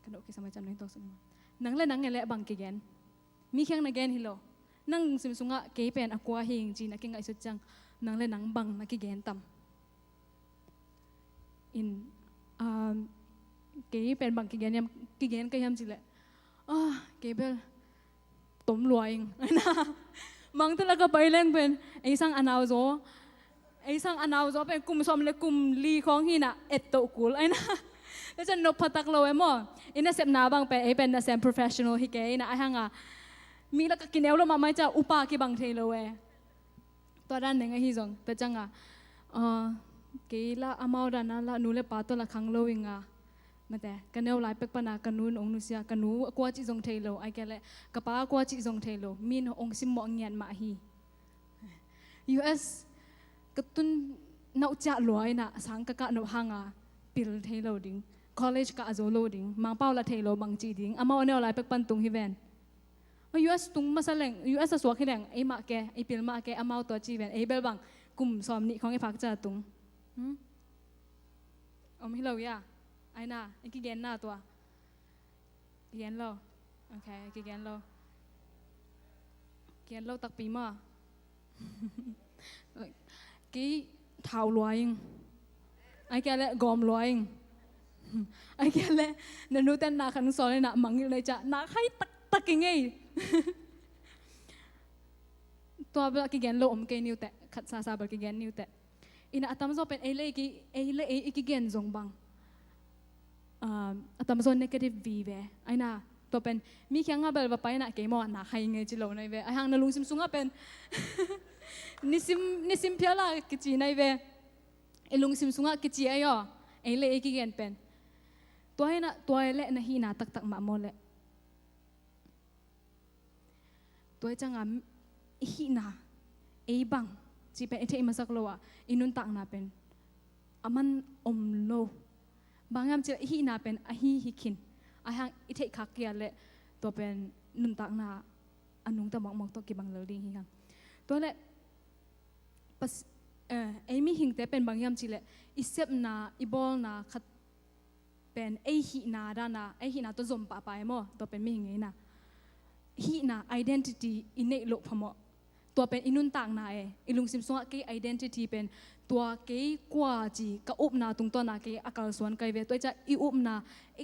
Ka no kisam a cam nang tua sung maw. Nang le nang hi leh bang kigen. Mi khiang na gen hi lo. Nang sim sungah kei pen a kua hing ci na kingaihsut ciang. Nang le nang bang na kigen tam. In um, kei pen bang kigen hiam, kigen ka hiam cih leh, ah, kei bel tom lua ing. Mangte lak ah pai leng pen ei sang a nau zaw, ei sang a nau zaw pen kum sawm le kum li khawng hi-in ah, et toh kul. Ahi na, tua ciang nop pha tak lo e maw. I nasepna bang pen, ei pen nasem professional hi kei, ahi na, ahi hang a mi lak ah kineu lo mahmah ciang upa kibang thei lo e. Tua dan neng ahi zong, tua ciang a, ah, kei lah amau dan a lah nu le pa tawh lah khang lo ing a, mate, ka neu lai pek pan a ka nu in hong nusia, ka nu a kua cih zong thei lo, ahih kei leh ka pa a kua cih zong thei lo, mi in hong simmawh ngiat mah hi. U S ka tun nop ciah lua in ah, sang ka kah nop hang a pil thei lo ding, college kah zo lo ding, Mangpau lah thei lo bang ci ding, amau a neu lai pek pan tung hi ven. U S tung masa leng, U S a suak hi leng, ei mah ke, ei pil mah ke, amau tua ci ven, ei bel bang kum sawm nih khawng i phak ciang tung. Hmm? Om hi lo hia? Ahi na, i kigenna tua. Kigen lo. Ok, kigen lo. Kigen lo takpi maw. Kei thau lua ing. Ahih kei leh gawm lua ing. Ahih kei leh na nute in na khan sawl in ah mangngilh na hih ciang na hai taktak ing ei. Tua bel kigen lo om kei ni uh teh, khat sasa bel kigen ni uh teh. In ah a tamzaw pen ei le ei ki, ei le ei i kigen zong bang, um, a tamzaw negative vive. Ahi na, tua pen mi kiang ah bel va pai in ah kei maw na hai ing ei ci lo na hi ve. Ahi hang na lungsim sung ah pen nisim, nisim phial a kici na hi ve. I lungsim sung ah kici ahi aw, ei le ei kigen pen. Tua hi in ah, tua hi leh na hihna taktak mah maw leh. Tua hi ciang a, i hihna, ei bang cih pen i theih masak lo a, i nuntakna pen a man om lo. Bang hiam cih leh i hihna pen ahi hi khin. Ahi hang i theih khak kei a leh tua pen nuntakna a nungta mawkmawk tawh kibang lel ding hi hang. Tua leh pas-, eh, ei mihingte pen bang hiam cih leh i sepna, i bawlna khat pen ei hihna dan a, ei hihna tawh zom pahpah e maw, tua pen mihing ei na. Hihna identity i neih loh phamawh. Tua pen i nuntakna e, i lungsim sungah kei identity pen, tua kei kua ci, ka upna tungtawn a kei a kalsuan ka hi ve, tua hi ciang i upna,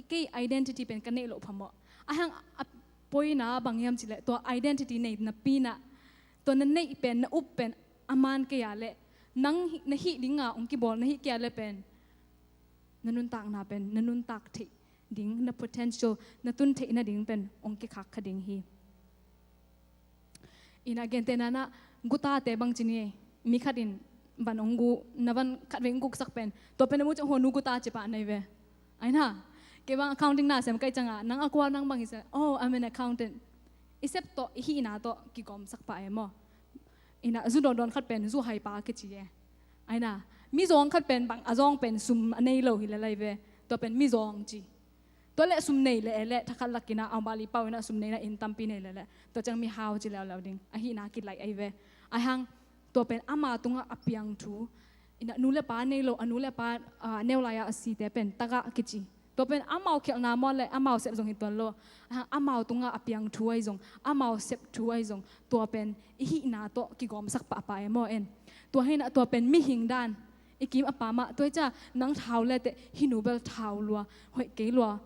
kei identity pen ka neih loh phamawh. Ahi hang a poina bang hiam cih leh, tua identity nei napi in ah, tua na neih pen, na up pen a man kei a leh, nang hi-, na hih ding a hong kibawl na hih kei a leh pen, na nuntakna pen na nuntak theih ding, na potential na tun theih nading pen hong kikhak kha ding hi. In ah gentehna in ah gutate bang ci ni, mi khat in van hong gu, na van khatvei hong guksak pen, tua pen na muh ciang, hua nu guta ci pah na hi ve. Ahi na, kei bang accounting na sem ka hih ciang a, nang a kua, nang bang hi sia, oh, I'm an accountant. I sep tawh, i hihna tawh kigawmsak pah e maw. In ah zu dawndawn khat pen zu haipa kici e. Ahi na, mizawng khat pen bang a zawng pen sum a nei lo hi lel ahi ve. Tua pen mizawng ci. Tua leh sum nei leh e leh, thakhat lak in ah, Aung Bali pau in ah sum nei in ah inn tampi nei leh leh, tua ciang mihau ci leuleu ding. A hihna kilaih ahi ve. Ahi hang tua pen ama tungah a piang thu. In ah nu le pa nei lo, a nu le pa, ah, neu lai-a a site pen tagah kici. Tua pen amau khialhna maw leh, amau sep zong hi tuan lo. Ahi hang amau tungah a piang thu ahi zong, amau sep thu ahi zong, tua pen i hihna tawh kigawmsak pahpah e maw en. Tua hi in ah tua pen mihing dan, i kim a pam ah, tua hi ciang nang thau le teh, hih nu bel thau lua, hoih kei lua.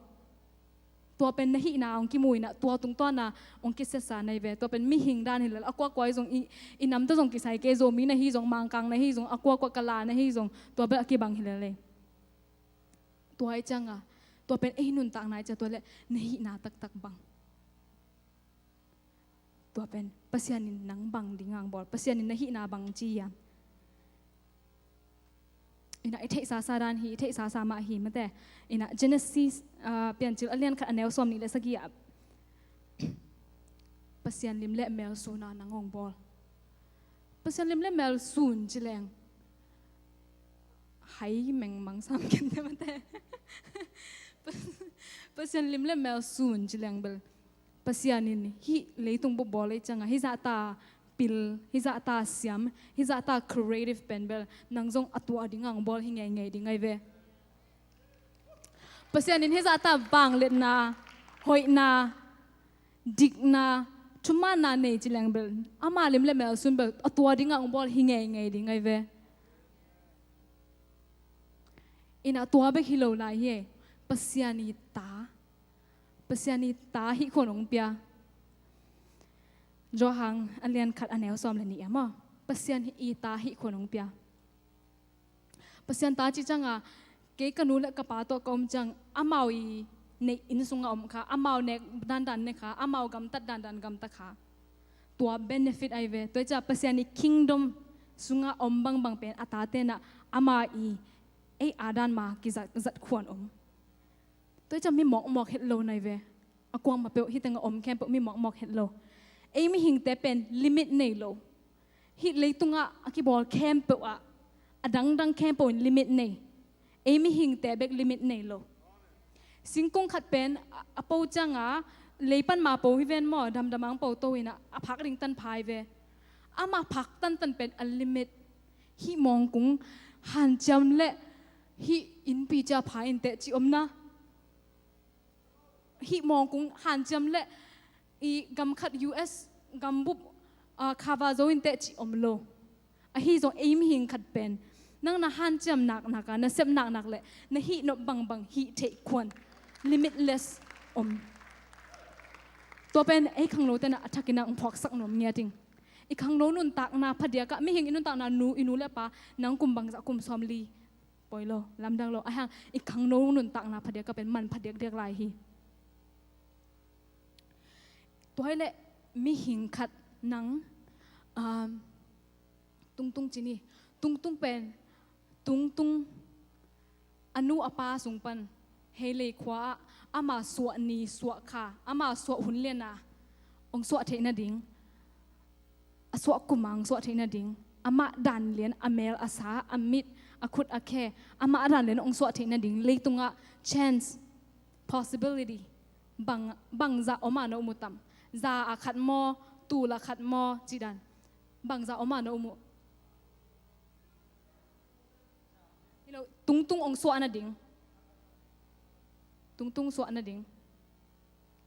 Tua pen na hihna hong kimu in ah, tua tungtawn a hong kisiasa na hi ve. Tua pen mihing dan hi lel, a kuakua hi zong, i, i nam tawh zong kisai kei, Zomi na hi zong, Mangkang na hi zong, a kuakua Kala na hi zong, tua bel a kibang hi lel e. Tua hi ciang a, tua pen ei nuntakna hi ciang, tua leh na hihna taktak bang. Tua pen Pasian in nang bang ding hong bawl, Pasian in na hihna bang ci hiam. In ah i theihsasa dan hi, i theihsasa mah hi mate. In ah Genesis, ah, Piancil a lian khat a neu sawm nih le sagih ah, Pasian lim le mel sun a nang hong bawl. Pasian lim le mel sun ci leng, hai mengmang sam kente mate. Pasian lim le mel sun ci leng bel, Pasian in hih leitung bup bawl ahih ciang a, hih zahta pil, hih zahta siam, hih zahta creative pen bel nang zong a tua ding hong bawl hi ngeingei ding ahi ve. Pasian in hih zahta vangliatna, hoihna, dikna, thumanna nei ci leng bel, ama lim le mel sun bel a tua ding hong bawl hi ngeingei ding ahi ve. Inah tua bek hi lo lai hi. Pasian i ta, Pasian i ta hih khuan hong pia. Johan a lian khat a neu sawm le nih a maw, Pasian i ta hih khuan hong pia. Pasian ta cih cianga, kei ka nu le ka pa tawh ka om ciang, amau i neih inn sungah om kha, amau nek dandan ne kha, amau gamtat dandan gamta kha. Tua benefit ahi ve. Tua hi ciah Pasian i kingdom sungah om bangbang pen a tate nah ama i ei a dan ma kizat, zat khuan om. Tua hi ciah mi mawkmawk het lo nai ve. A kuangmah peuh hih tengah om khempeuh mi mawkmawk het lo. Ei mihingte pen limit nei lo. Hih leitungah a kibawl khempeuh ah, a dangdang khempeuh in limit nei. Ei mihingte bek limit nei lo. Singkung khat pen a, a po cianga, lei pan ma po hi ven maw, damdam ang po to inah, a phak ding tan pha hi ve. Ama phak tantan pen a limit. Hih mawngkung hanciam le hih innpi cia pha inteh ci om na. Hih mawngkung hanciam le i gam khat U S gambup, ah, khava zo inteh ci om lo. Ahi zong ei mihing khat pen nang na hanciam naknak a, na sep naknak le na hih nop bangbang hih theih khuan limitless om. Tua pen ei khangno tenah a thakin ang phuaksak nuam ngiat ing. I khangno nuntakna phadiakah mihing i nuntakna nu, i nu le pa nang kum bangzah, kum sawmli, poi lo, lamdang lo. Ahi hang i khangno nuntakna phadiakah pen man phadiakdiak lai hi. Tua hi leh mihing khat nang, um, Tungtung ci ni. Tungtung pen, Tungtung a nu a pa sung pan hei lei khua ah ama suah ni suah kha, ama suah hun liana hong suah theih nading, a suah kuma hong suah theih nading, amah dan lian, a mel a sa, a mit, a khut a khe, amah dan lian hong suah theih nading leitungah chance, possibility bang, bangzah om a na um uh tam? Za a khat maw, tul a khat maw, cih dan bangzah om a na um uh? Hi lo, Tungtung hong suah nading. Tungtung suah nading.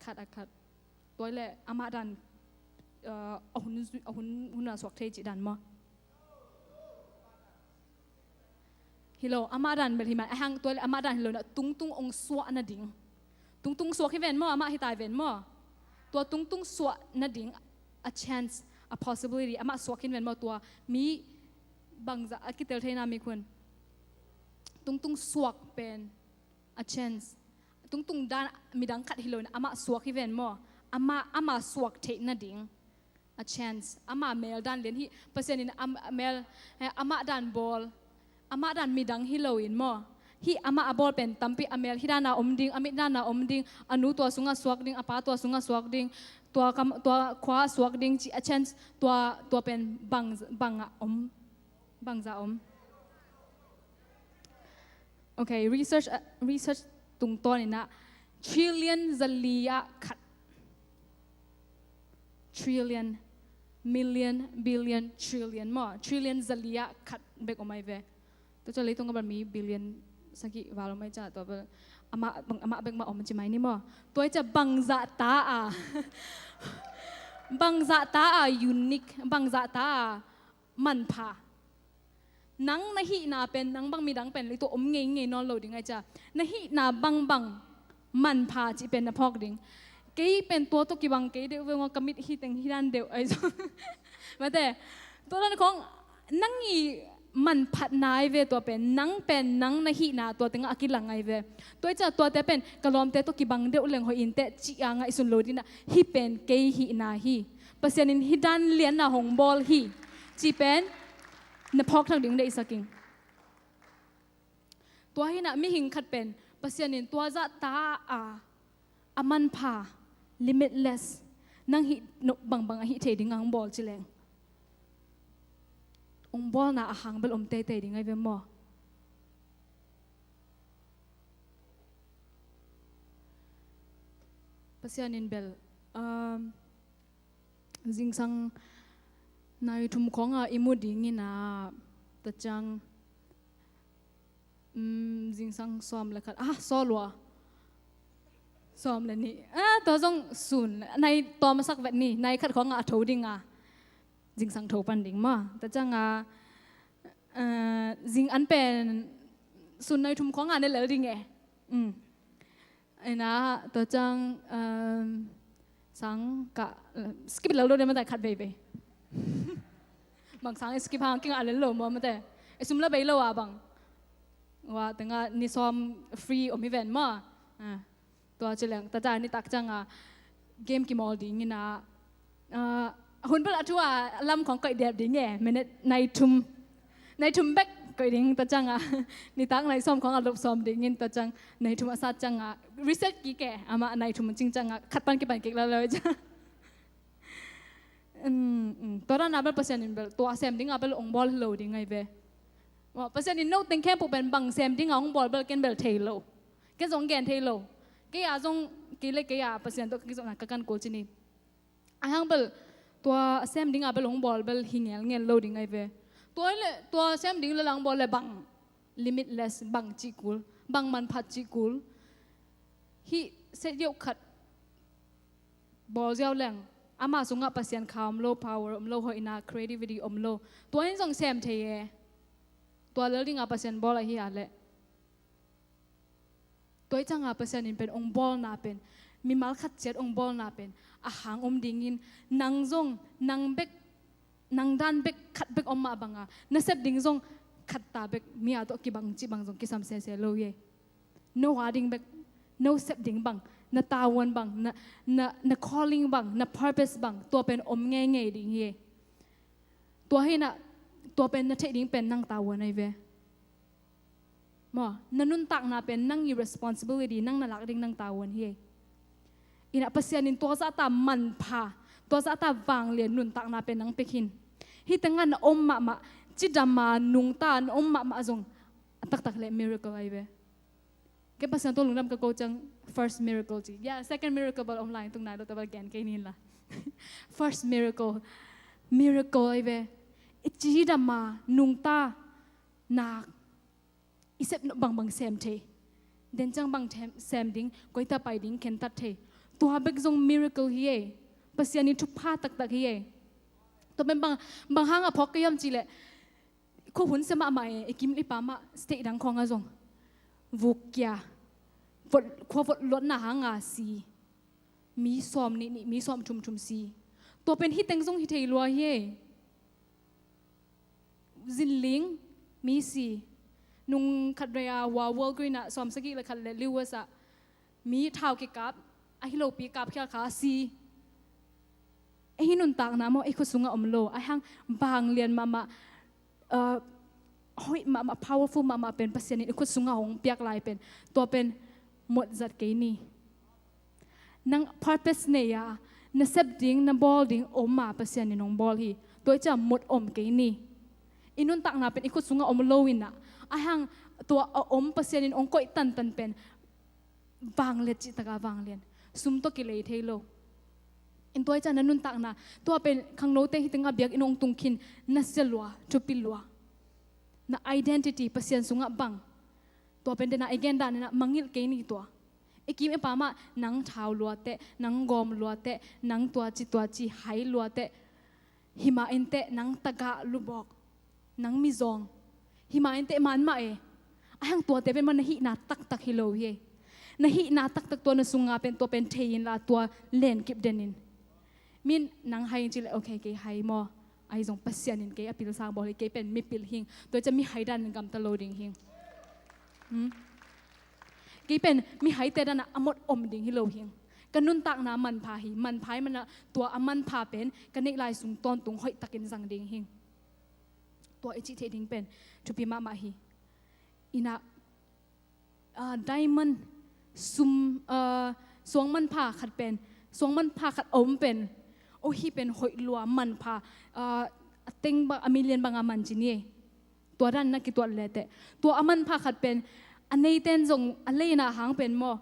Khat a khat. Tua hi leh amah dan, uh, a hun, a hun, hun a suak thei cih dan maw? Hi lo, amah dan bel hi mai. Ahi hang tua hi leh amah dan hi lo na, Tungtung hong suah nading. Tungtung suak hi ven maw, amah hi tai ven maw? Tua Tungtung suah nading a chance, a possibility, amah suak hi ven maw, tua mi bangzah a kitel theina mi khun? Tungtung suak pen a chance. Tungtung dan midang khat hi lo na, amah suak hi ven maw? Amah, amah suak theih nading a chance. Amah mel dan lian hi, Pasian in am-, mel, eh, amah dan bawl, amah dan midang hi lo in maw? Hih amah a bawl pen tampi a mel hih dan a om ding, a mit dan a om ding, a nu tua sungah suak ding, a pa tua sungah suak ding, tua kam, tua khua suak ding cih a chance, tua, tua pen bang, bang a om, bangzah om? Ok, research, uh, research tungtawn inah trillion zali ah khat. Trillion, million, billion, trillion maw? Trillion zali ah khat bek om ahi ve. Tua ciah leitung a bel mi billion sagih val om ahi ciah, tua bel amah, amah bek mah om ci mai ni maw? Tua hi ciah bangzah ta a, bangzah ta a unique, bangzah ta a manpha. Nang na hihna pen, nang bang midang pen leitung om ngeingei nawn lo ding ahi ciah, na hihna bangbang manpha cih pen na phawk ding. Kei pen tua tawh kibang kei deuh ve maw, ka mit hi teng hi dan deuh ahi zong. Mate, tua dan khong nang i manphatna ahi ve tua pen, nang pen nang na hihna tua tengah a kilang ahi ve. Tua hi ciah tuate pen ka lawmte tawh kibang deuh leng hoih inteh cih a ngaihsun lo ding a, hih pen kei hihna hi. Pasian in hih dan lian a hong bawl hi cih pen na phawk thak ding deihsak ing. Tua hi nah mihing khat pen Pasian in tua zah ta a, a manpha, limitless, nang hih nop bangbang a hih thei ding a hong bawl ci leng, hong bawlna a hang bel om teitei ding ahi ve maw? Pasian in bel, um, zingsang nai thum khawngah i mu dingin ah, ta ciang, um, zingsang sawm le khat, ah, sawlua, sawm le nih, ah, tua zong sun, nai tawm a sak vet ni, nai khat khawngah a tho ding a, zingsang tho pan ding maw? Ta ciangah, ah, zing an pen sun nai thum khawng a ne lel ding e. Mm. Ina tua ciang, um, sang ka, uh, skip lel lo ding mate khat veivei. Bang sang skip hang kinga lel lo maw mate. E sum la bei lo a bang. Wa tengah ni sawm free om hi ven maw. Ah. Tua ci leng, tua ciang nitak ciang a game kimawl ding ina, ah, hun bel a thu a lam khawng koih dep ding e, minute nai thum. Nai thum bek koih ding tua ciang a. Nitak nai sawm khawng a lop sawm ding in tua ciang nai thum a sat ciang a. Reset kik e, amah nai thum cing ciang a. Khat pan kipan kik la lo ciang. Um, um. Tua dan a bel Pasian in bel, tua sem ding a bel ong bawl hi lo ding ai ve. Maw, Pasian in no teng khempeuh pen bang sem ding a ong bawl bel ken bel thei lo. Ken zong gen thei lo. Kei a zong, kei le kei a Pasian tawh kei zong na ka kan kul ci ni. Ai hang bel, tua sem ding a bel ong bawl bel hi ngelngel lo ding ai ve. Tua le, tua sem ding le lang bawl le bang limitless, bang cih kul, bang manphat cih kul. Hih set yoh khat bawl ziau leng, ama sungah Pasian kha om lo, power om lo, hoihna, creativity om lo. Tua in zong sem thei e. Tua lel ding a Pasian bawl ahi a leh. Tua i ciang a Pasian in pen ong bawlna pen, mimal khat ciat ong bawlna pen a hang om ding in, nang zong, nang bek, nang dan bek, khat bek om mah bang a, na sep ding zong khat ta bek, mi a tawh kibang cih bang zong kisam sese lo hi. No a ding bek, no sep ding bang, na tavuan bang, na, na, na calling bang, na purpose bang, tua pen om ngeingei ding hi. Tua hi na, tua pen na theih ding pen nang tavuan ai ve. Maw, na nuntakna pen nang i responsibility, nang na lak ding nang tavuan hi. Ina Pasian in tua zahta manpha, tua zahta vanglian nuntakna pen nang pek hin. Hih tengah na om mahmah, cidam a nungta na om mahmah zong, a taktak le miracle ai ve. Kei Pasian tawh lungdam ka ko ciang first miracle ci. Ya, second miracle bel om lai tung nai lo ta bel gen kei nin la. First miracle, miracle ai ve. I cidam a nungta nak, i sep nop bangbang sem thei. Den ciang bang sem ding, koi ta pai ding, khentat thei. Tua bek zong miracle hi e. Pasian i thupha taktak hi e. Tua pen bang, bang hang a phawk ka hiam cih leh, khuahun sia mahmah e, i kim i pa mah state dang khawng a zong vuk kia, vot, khua vot luatna hang a si. Mi sawm nih nih, mi sawm thum thum si. Tua pen hih teng zong hi thei lua hi e. Zinling, mi si. Nung khat rei a, Wa Walgreen ah, sawm sagih le khat le Lewis ah, mi thau kikap, a hi lopi kapkhial kha a si. Ei hi nuntakna maw, ei khut sungah om lo. Ai hang vanglian mahmah, uh, hoih mahmah, powerful mahmah pen Pasian in i khut sungah hong piak lai pen. Tua pen mot zat kei ni. Nang purpose nei a, na sep ding, na bawl ding om a Pasian in hong bawl hi. Tua i ciah mot om kei ni. I nuntakna pen i khut sungah om lo in ah. Ai hang tua a om Pasian in hong koih tantan pen vanglian cih taka vanglian. Sum tawh kilei thei lo. In tua i ciah na nuntakna. Tua pen khangnote hih tengah biakinn hong tung khin na sia lua, thupi lua. Na identity Pasian sungah bang. Tua pen dena i gen dan in ah mangngilh kei ni tua. I kim i pa mah nang thau lua teh, nang gawm lua teh, nang tua ci tua ci hai lua teh. Himah in teh nang tagah lubawk, nang mizawng. Himah in teh man mah e. Ai hang tuate pen mah na hihna taktak hi lo hi e. Na hihna taktak tua na sunga pen tua pen thei in la tua lenkip den in. Min nang hai in ci le, okay, kei hai maw. Ai zong Pasian in kei a pil sang bawl hi, kei pen mi pil hing. Tua ciah mi hai dan in gamta lo ding hing. Hmm? Kei pen mi haite dan a mot om ding hi lo hing. Ka nuntakna manpha hi, manpha hi mana tua a manpha pen ka neih lai sung tawntung hoih takin zang ding hing. Tua i cih theih ding pen thupi mahmah hi. Ina, ah, diamond, sum, ah, suang manpha khat pen, suang manpha khat a om pen, oh, hih pen hoih lua manpha, ah, a teng bang, a million banga man ci ni. Tua dan na kituat leteh. Tua a manpha khat pen, a neiten zong, a leina hang pen maw,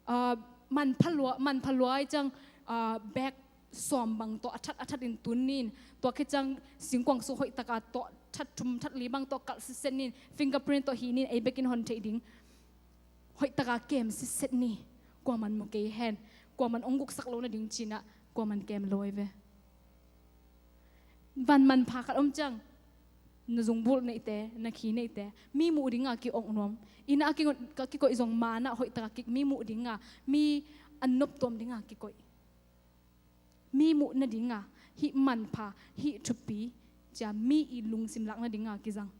ah, manpha lua, manpha lua ai ciang, ah, bag sawm bang tawh a that, a that in tun nin, tua khit ciang singkuang suk hoih taka tawh that thum, that li bang tawh kalh sitset nin, fingerprint tawh hi nin, ei bekin hon theih ding. Hoih taka kem sitset ni, kuaman mu kei hen, kuaman ong guksak lo nading cina, kuaman kem lo ai ve. Van manpha khat om ciang, Na zungbulh neihte, na khi neihte, mi muh dinga ki-ong nuam. Inn ah a ki-, a kikoih zong man ah hoih taka kik, mi muh dinga, mi a noptuam dinga kikoih. Mi muh nadinga hih manpha, hih thupi, cia mi i lungsim lak nadinga kizang.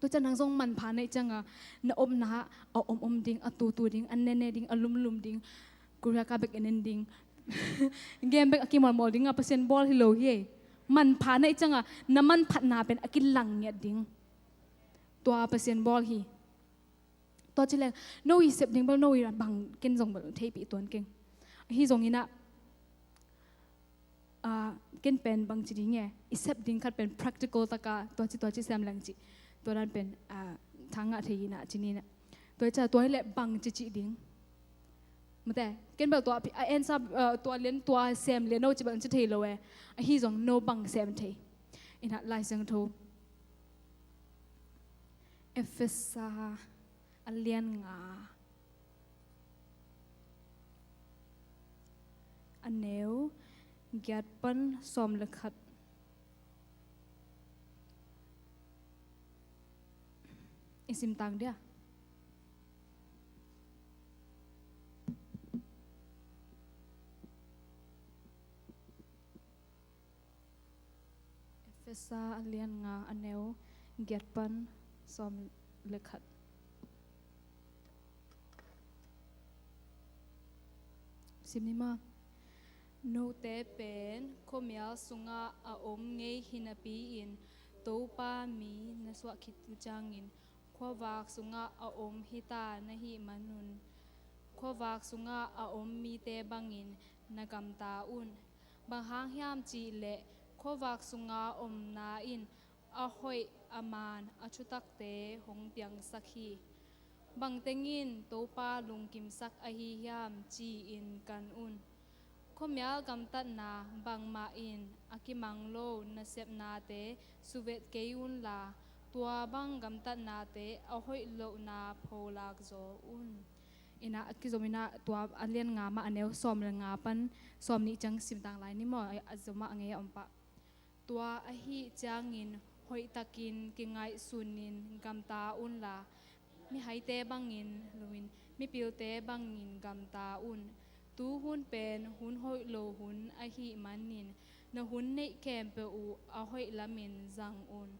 Tua ciang nang zong manpha na hih cianga na omna ah a om om ding, a tutu ding, a nene ding, a lumlum ding, Korea ka bek en en ding, game bek a kimawlmawl dinga Pasian bawl hi lo hi. Manpha na hih cianga na manphatna pen a kilang ngiat ding. Tua Pasian bawl hi. Tua ci leng no i sep ding bel no i bang ken zong bel theihpih tuan keng. Ahi zongin ah, ah, ken pen bang ci ding e, i sep ding khat pen practical taka tua ci tua ci sem leng ci. Tua dan pen, ah, thangah thei inah ci ninah. Tua i ca tua hi leh bang ci cih ding. Mate, ken bel tua a pi-, a answer, ah, tua lian tua sem lian no ci bang ci thei lo e. Ahi zong no bang sem thei. Inah Lai Siangtho. Efesa a lian nga, a neu giat pan sawm le khat. I sim tang dia. Efesa a lian nga, a neu giat pan sawm le khat. Sim ni maw. Note pen khuamial sungah a om ngei hinapi-in Topa mi na suah khit uh ciangin khuavak sungah a om hita na hih manun khuavak sungah a om mite bangin na gamta un. Bang hang hiam cih leh khuavak sunga omna in a hoih a man a thutakte hong piangsak hi. Bang tengin Topa lungkimsak ahi hiam ci-in kan un. Khuamial gamtatna bangmah in a kimang lo nasepnate suvet kei unla, tua bang gamtatnate a hoih lohna pholak zaw un. Inah a kizom inah tua a lian nga mah a neu sawm le nga pan sawm nih ciang sim tang lai ni maw, a zom ah a ngei a om pah. Tua ahih ciangin hoihtakin kingaihsunin gamta unla, mihaite bangin loin mipilte bangin gamta un. Tu hun pen hun hoih lo hun ahih manin na hun neih khempeuh uh a hoih lamin zang un.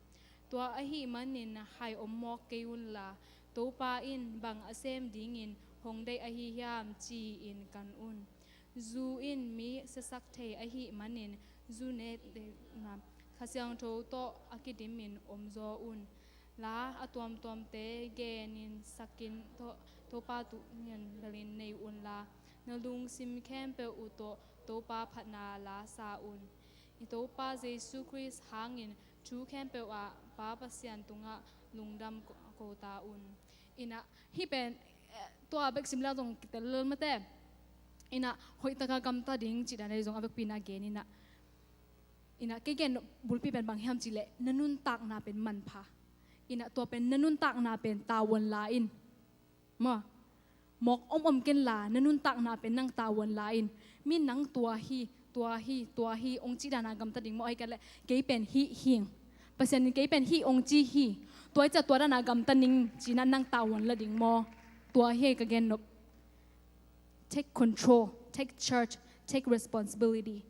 Tua ahih manin hai om mawk kei unla, Topa in bang a sem dingin hong deih ahi hiam ci-in kan un. Zu in mi siasak thei ahih manin zu ne, Kha Siangtho tawh a kidimin omzaw un. La a tuamtuamte genin sakin To-, Topa tungin belin nei unla, na lungsim khempeuh uh tawh Topa phatna la sa un. I Topa Jesu Khrist hangin thu khempeuh ah Pa Pasian tungah lungdam ko, ko ta un. Inah hih pen, eh, tua bek sim leng zong kitel lel mate. Inah hoihtaka gamta ding cih dan ahi zong a vekpi inah gen inah. Inah kei gen bulpi pen bang hiam cih leh na nuntakna pen manpha. Inah tua pen na nuntakna pen tavuan la in. Maw, mawk om om kenla na nuntakna pen nang tavuan la in. Mi nang tua hi, tua hi, tua hi ong cih dana gamta ding maw, ahi kei leh kei pen hih hing. Pasian in kei pen hih ong ci hi. Tua i ca tua dana gamta ning cina nang tavuan la ding maw. Tua hi ka gen nop. Take control, take charge, take responsibility.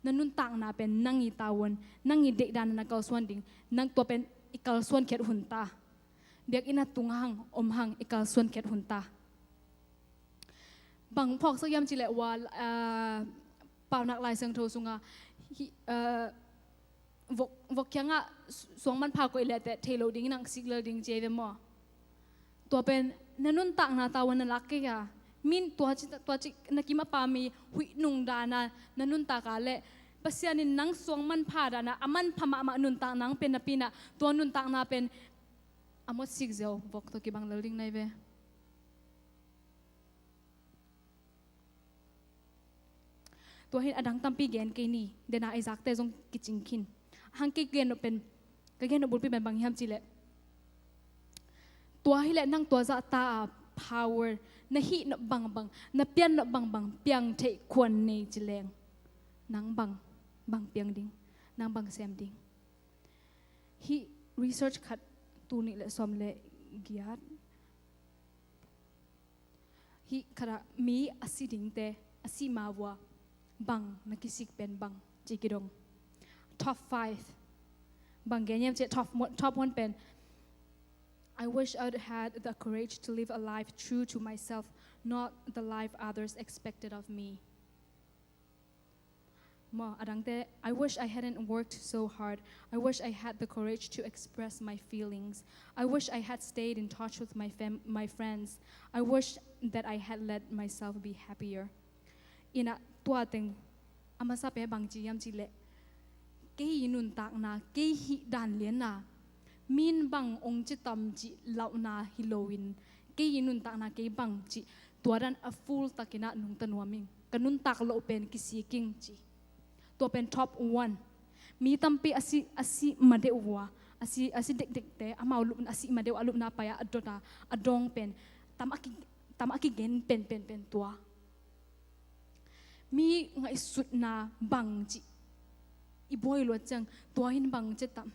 Na nuntakna pen nang i tavuan, nang i deih dana na kalsuan ding, nang tua pen i kalsuan khiat hun ta. Biakinn a tung hang, om hang, i kalsuan khiat hun ta. Bang phawksak hiam cih leh ua, ah, Paunak Lai Siangtho sunga, hi, ah, vok, vok kiangah su-, suang manpha koih leh teh thei lo ding, nang sik lel ding ci hi ve maw. Tua pen na nuntakna tavuan na lak kei a. Min tua ci, tua ci na kim a pam i huih nung dana na nuntak a leh Pasian in nang suang manpha dana a manpha mahmah nuntak nang pen napi inah tua nuntakna pen a mawk sik ziau vok tawh kibang lel ding na hi ve. Tua hi in a dang tampi gen kei ni, dena Isaac te zong kicing khin. Hang kei gen nop pen, ka gen nop bulpi pen bang hiam cih leh, tua hi leh nang tua zahta a power, na hih nop bangbang, na pian nop bangbang piang theih khuan nei ci leng, nang bang, bang piang ding, nang bang sem ding. Hih Research khat, tul nih le sawm le giat. Hih khatah mi a si dingte, a si ma vua bang na kisik pen bang ci kidong. Top five. Bang gen hiam cih leh top one, top one pen, "I wish I'd had the courage to live a life true to myself, not the life others expected of me." Maw, a dangte, "I wish I hadn't worked so hard. I wish I had the courage to express my feelings. I wish I had stayed in touch with my fam-, my friends. I wish that I had let myself be happier." Inah tua teng a masa pen bang ci hiam cih leh, kei i nuntakna, kei hih dan lianna, min bang ong ci tam cih lauhna hi loin, kei i nuntakna kei bang cih, tua dan a full takinah nungta nuam ing. Ka nuntak loh pen kisik ing ci. Tua pen top one. Mi tampi a si, a si ma deuh vua, a si, a si dekdekte, amau lup, a si ma deuh a lupna pai-ah a dot a, a dawng pen, tam a ki, tam a kigen pen, pen, pen tua. Mi ngaihsutna bang cih i buai luat ciang, tua in bang ci tam.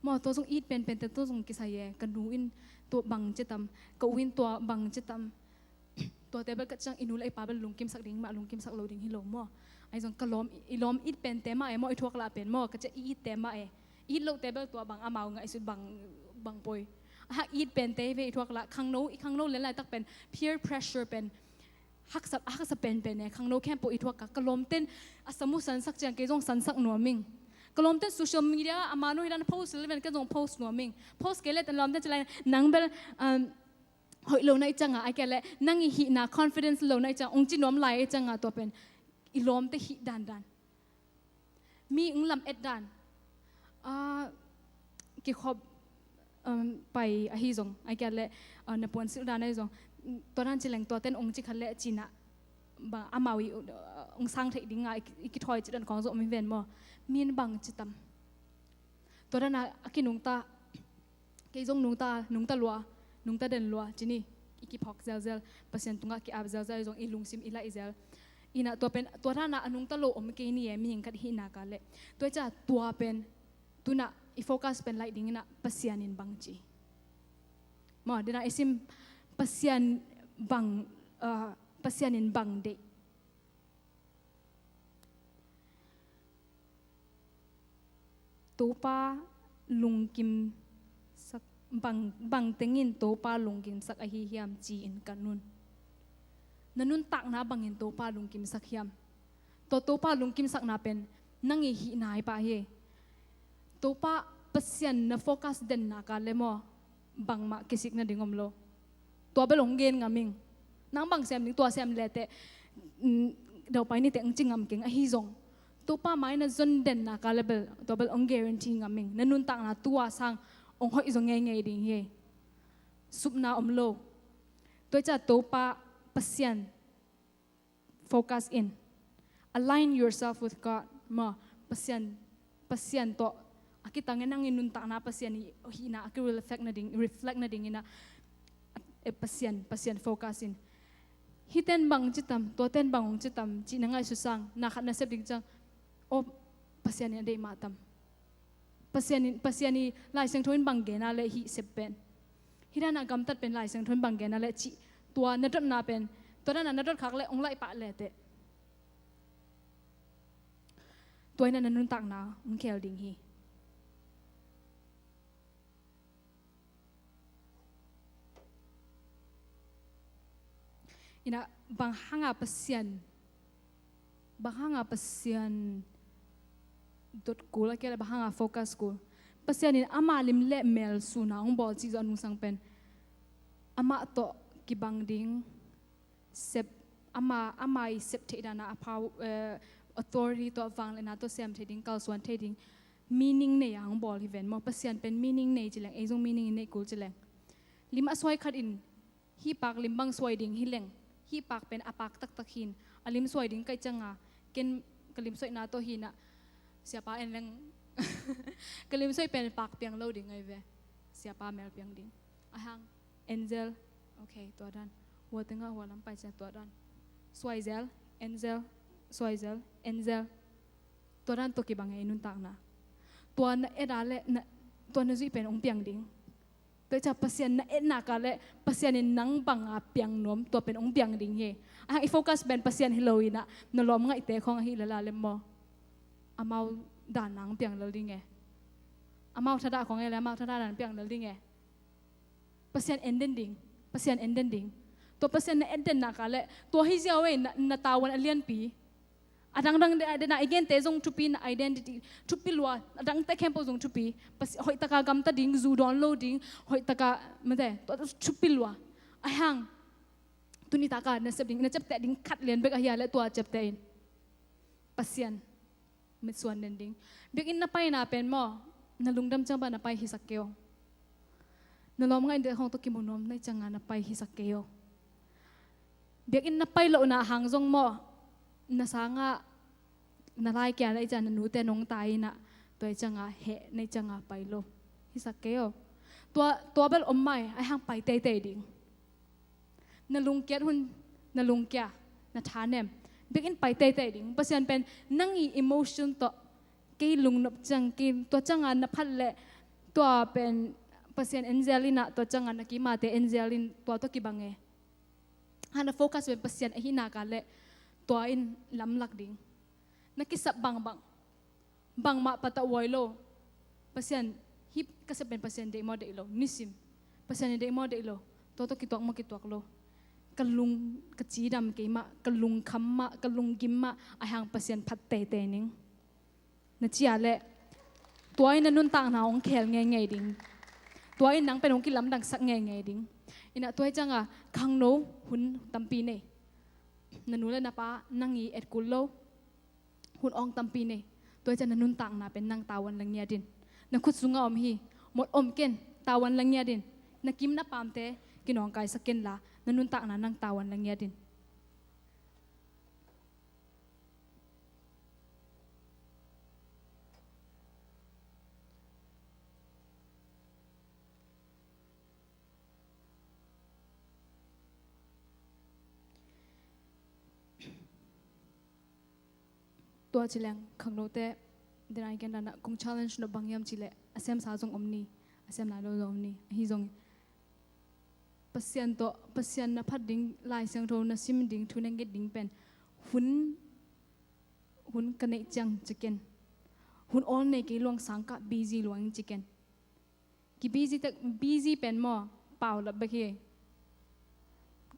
Maw, tua zong it penpente tua zong kisai e, ka nu in tua bang ci tam, ka u in tua bang ci tam. Tuate bel ka ciang i nu le i pa bel lungkimsak ding mah, lungkimsak lo ding hi lo maw. Ahi zong ka lawm, i lawm it pente mah e maw, i thuak lah pen maw, ka ciang i itte mah e. I it lohte bel tua bang amau ngaihsut bang, bang poi. A hak it pente hi ve, i thuak lah, khangno, i khangno lian laitak pen peer pressure pen haksa, haksa penpen e, khangno khempeuh i thuak ka, ka lawmten a sam uh sansak ciang kei zong sansak nuam ing. Ka lawmten social media a mano hi dan post lel ven, kei zong post nuam ing. Post kei leh ten lawmten ci lai, "Nang bel, um, hoih lo na hih cianga, a kia leh nang i hihna confidence lo na hih cianga," ong ci nuam lai a hih cianga, tua pen i lawmte hih dandan. Mi ong lam et dan. Ah, kikhop, um, pai ahi zong, a kia leh, ah, na puan silh dan ahi zong, tua dan ci leng tuaten ong ci khat leh cinah, bang amau i, uh, ong sang theih dinga i, i kithawi cih dan khawng zong om hi ven maw. Min bang ci tam. Tua dan a, a kinungta, kei zong nungta, nungta lua, nungta den lua ci ni, i kiphawk zelzel, Pasian tungah ki-ap zelzel, zong i lungsim i laih zel. Inah tua pen, tua dan a a nungta lo om kei ni e, mihing khat hihna ka leh. Tua ciang tua pen, tunah i focus pen laih ding inah Pasian in bang ci. Maw, denah i sim Pasian bang, ah, Pasian in bang deih. Topa lungkimsak, bang, bang tengin Topa lungkimsak ahi hiam ci-in ka nun. Na nuntakna bangin Topa lungkimsak hiam? Tua Topa lungkimsakna pen nang i hihna hi pah hi. Topa Pasian na focus denna ka leh maw, bangmah kisik nading om lo. Tua bel ong gen ngam ing. Nang bang sem ding, tua sem leteh, mm, daupai niteh ong ci ngam keng ahi zong, Topa mai na zon denna ka leh bel, tua bel ong guarantee ngam ing. Na nuntakna tua sang ong hoih zong ngeingei ding hi. Supna om lo. Tua ciang Topa Pasian focus in. Align yourself with God. Maw, Pasian, Pasian tawh a kitangin nang i nuntakna Pasian i hihna a ki-reflect nading, reflect nading inah, eh, Pasian, Pasian focus in. Hihten bang ci tam, tuaten bang ong ci tam cih na ngaihsut sang, na khat na sep ding ciang, aw, Pasian in a deih mah tam. Pasian in, Pasian i Lai Siangtho in bang gen a leh hih sep pen. Hih dan a gamtat pen Lai Siangtho in bang gen a leh cih, tua na dotna pen, tua dan a na dot khak leh ong laih pah leteh, tua inah na nuntakna ong khel ding hi. Inah bang hanga Pasian, bang hanga Pasian dot kul, a kia leh bang hanga focus kul? Pasian in ama lim le mel suna ong bawl cih zong a nungsang pen, amah tawh kibang ding, sep, ama, ama i sep theih dana a pow-, eh, authority tawh, vangliatna tawh sem thei ding, kalsuan thei ding, meaning nei a ong bawl hi ven maw. Pasian pen meaning nei ci leng, ei zong meaning i neih kul ci leng. Lim a suai khat in, hih pak lim bang suai ding hi leng, hih pak pen a pak taktak hi-in, a lim suai ding ka hih cianga, ken ka lim suaihna tawh hi-inah, siapa en leng, ka lim suai pen pak piang lo ding ahi ve. Siapa mel piang ding. A hang, angel, okay, tua dan. Hua tengah hua lam pai ciang tua dan. Suaizel, angel, suaizel, angel. Tua dan tawh kibang e i nuntakna. Tua na et a leh, na, Tua na zuih pen hong piang ding. Tua hi ciang Pasian na etna ka leh Pasian in nang banga piang nuam, tua pen hong piang ding hi. A hang i focus pen Pasian hi lo in ah, na lawm ngaihte khawng ahi lala lem maw, amau dan nang piang lel ding e. Amau thadah khawng e leh amau thadah dan piang lel ding e. Pasian en den ding. Pasian en den ding. Tua Pasian na et den nak leh tua hi ziau e, na, na tavuan a lianpi. A dangdang de, de na i gente zong thupi, na identity thupi lua, a dangte khempeuh zong thupi. Pas-, hoih taka gamta ding, zu dawn lo ding, hoih taka, mate, tua thupi lua. A hang, tuni taka na sep ding, na ciapteh ding khat lian bek ahi a leh tua ciapteh in. Pasian mitsuan den ding. Biakinn na paina pen maw, na lungdam ciang bang na pai hisak kei o. Na lawm ngaihte khawng tawh kimu nuam na hih cianga na pai hisak kei o. Biakinn na pai lohna hang zong maw, na sangah na lai kia na hih cianga na nute nong tai in ah, tua hih cianga heh na hih cianga pai lo. Hisak kei o. Tua, tua bel om mai, a hang pai teitei ding. Na lungkiat hun, na lungkia, na thanem. Biakinn pai teitei ding. Pasian pen nang i emotion tawh kei lungnop ciang, kei tua cianga na phat leh tua pen Pasian en zel in ah, tua cianga na kimate en zel in tua tawh kibang e. A hang na focus pen Pasian ahihna ka leh tua in lamlak ding. Na kisap bangbang, bangmah patauh huai lo. Pasian, hih ka sep pen Pasian deih maw deih lo, nisim. Pasian in deih maw deih lo, tua tawh kituak maw kituak lo. Ka lung, ka cidam kei mah, ka lungkham mah, ka lunggim mah, a hang Pasian phat teitei ning. Na ci a leh tua in na nuntakna hong khel ngeingei ding. Tua in nang pen hong kilamdangsak ngeingei ding. In ah tua hi cianga khangno hun tampi nei. Na nu le na pa nang i et kul lo. Hun awng tampi nei. Tua hi ciang na nuntakna pen nang tavuan la ngiat in. Na khut sungah om hi. Mot om ken, tavuan la ngiat in. Na kim na pamte kinawngkaisak ken la, na nuntakna nang tavuan la ngiat in. Tua ci leng khangnote, denai ken dana kong challenge nop bang hiam ci leh, a semsa zong om ni, a sem nai lo zong om ni, ahi zong Pasian tawh, Pasian na phat ding, Lai Siangtho na sim ding, thu na nget ding pen hun, hun ka neih ciang ci ken. Hun awl nei kei luang, sangkah busy luang ci ken. Ki busy tek, busy pen maw, paulap bek hi.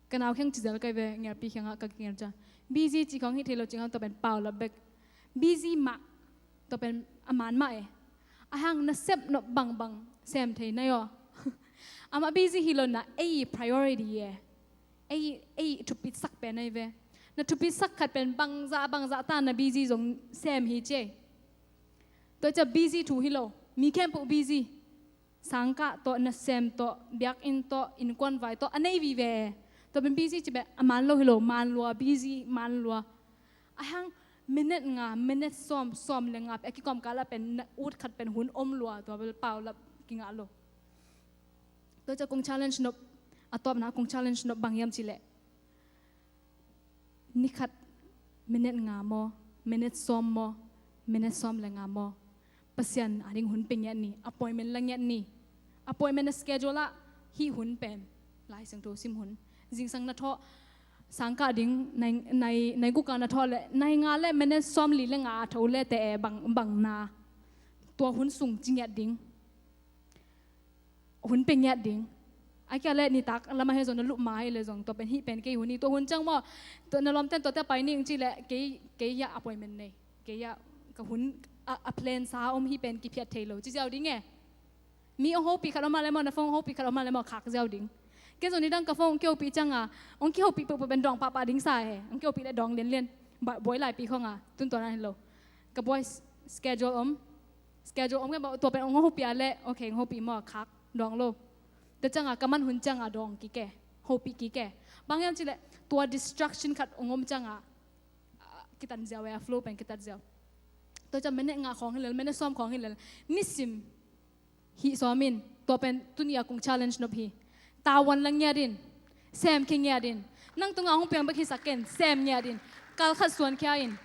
Ka nau kheng ci zel kai ve, ngelpi khengah ka ngel cia. Busy ci khong hi thei lo ci khong, tua pen paulap bek. Busy mah, tua pen a man mah e. A hang na sep nop bangbang sem thei nai aw. Amah busy hi lo na, ei priority e. Ei, ei thupitsak pen ai ve. Na thupitsak khat pen bangzah, bangzah ta na busy zong sem hi ci e. Tua cia busy thu hi lo. Mi khempeuh busy. Sangkah tawh, nasem tawh, biakinn tawh, innkuan vai tawh a nei vive. Tua pen busy ci pen a man lo hi lo, man lua, busy man lua. A hang minute nga, minute sawm, sawm le nga pen a kikawmkal ah pen na ut khat pen hun om lua, tua bel paulap kingah lo. Tua cia kong challenge nop, a tawpna kong challenge nop bang hiam ci leh, ni khat minute nga maw, minute sawm maw, minute sawm le nga maw, Pasian ading hun pe ngiat ni, appointment la ngiat ni. Appointment na schedule ah, hih hun pen Lai Siangtho sim hun. Zingsang na thawh, sangkah ding, nai, nai, nai guk ah na thawh leh, nai nga le minute sawm li le nga a tho le te e bang, bang na. Tua hun sung ci ngiat ding. Hun pe ngiat ding. A kia leh nitak lamah he zong na lup ma hi leh zong tua pen hih pen kei hun hi, tua hun ciang maw, tua na lawmten tuate pai ning ci leh kei, kei hiah appointment nei. Kei hiah ka hun a, a plan sa om, hih pen kiphiat thei lo ci ziau ding e. Mi hong hopih khat om a leh maw, na phone hong hopih khat om a leh maw, khak ziau ding. Ken zong nidang ka phone hong kihopih cianga, hong kihopih peuhpeuh pen dawng pahpah ding sa e. Hong kihopih leh dawng lianlian. Ba, buai laipi khong a, tun tua na hi lo. Ka buai s-, schedule om. Schedule om ken ba, tua pen hong hopih a leh, okay, hong hopih maw, khak, dawng lo. Tua cianga ka man hun cianga dawng kik e, hopih kik e. Bang hiam ci leh, tua distraction khat hong om cianga, ah, kitan ziau e, a flow pen kitat ziau. Tua cia minute nga khawng hi lel, minute sawm khawng hi lel. Nisim hih sawm in, tua pen tuni a kong challenge nop hi. Tavuan la ngiat in, sem khia ngiat in. Nang tunga hong piang bek hisak ken, sem ngiat in. Kal khat suan khia in.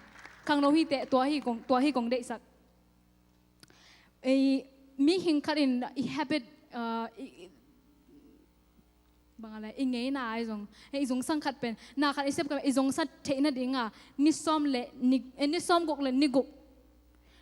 Khangno hi teh, tua hi kong, tua hi kong deihsak. Ei, mihing khat in i habit, uh, i, i, bang a le, i ngeina i zong, i zong sang khat pen na khat i sep khat i zong sa theih nadinga ni sawm le ni, eh, ni sawm guk le ni guk,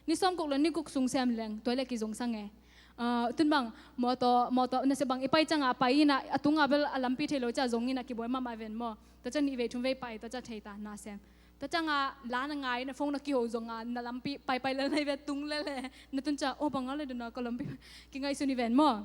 ni sawm guk le ni guk sung sem leng tua le ki zong sang e. Uh, tun bang motor, motor na se bang i pai cianga pai ina a tunga bel a lampi thei lo cia zong ina kibuai mahmah ven maw. Tua cia nih vei thum vei pai tua cia thei ta na sem. Tua cianga la na ngai na phone na kiho zonga na lampi pai pai lel na i ve tung lel e. Na tun cia o bang a le dona ka lampi kingaihsun i ven maw.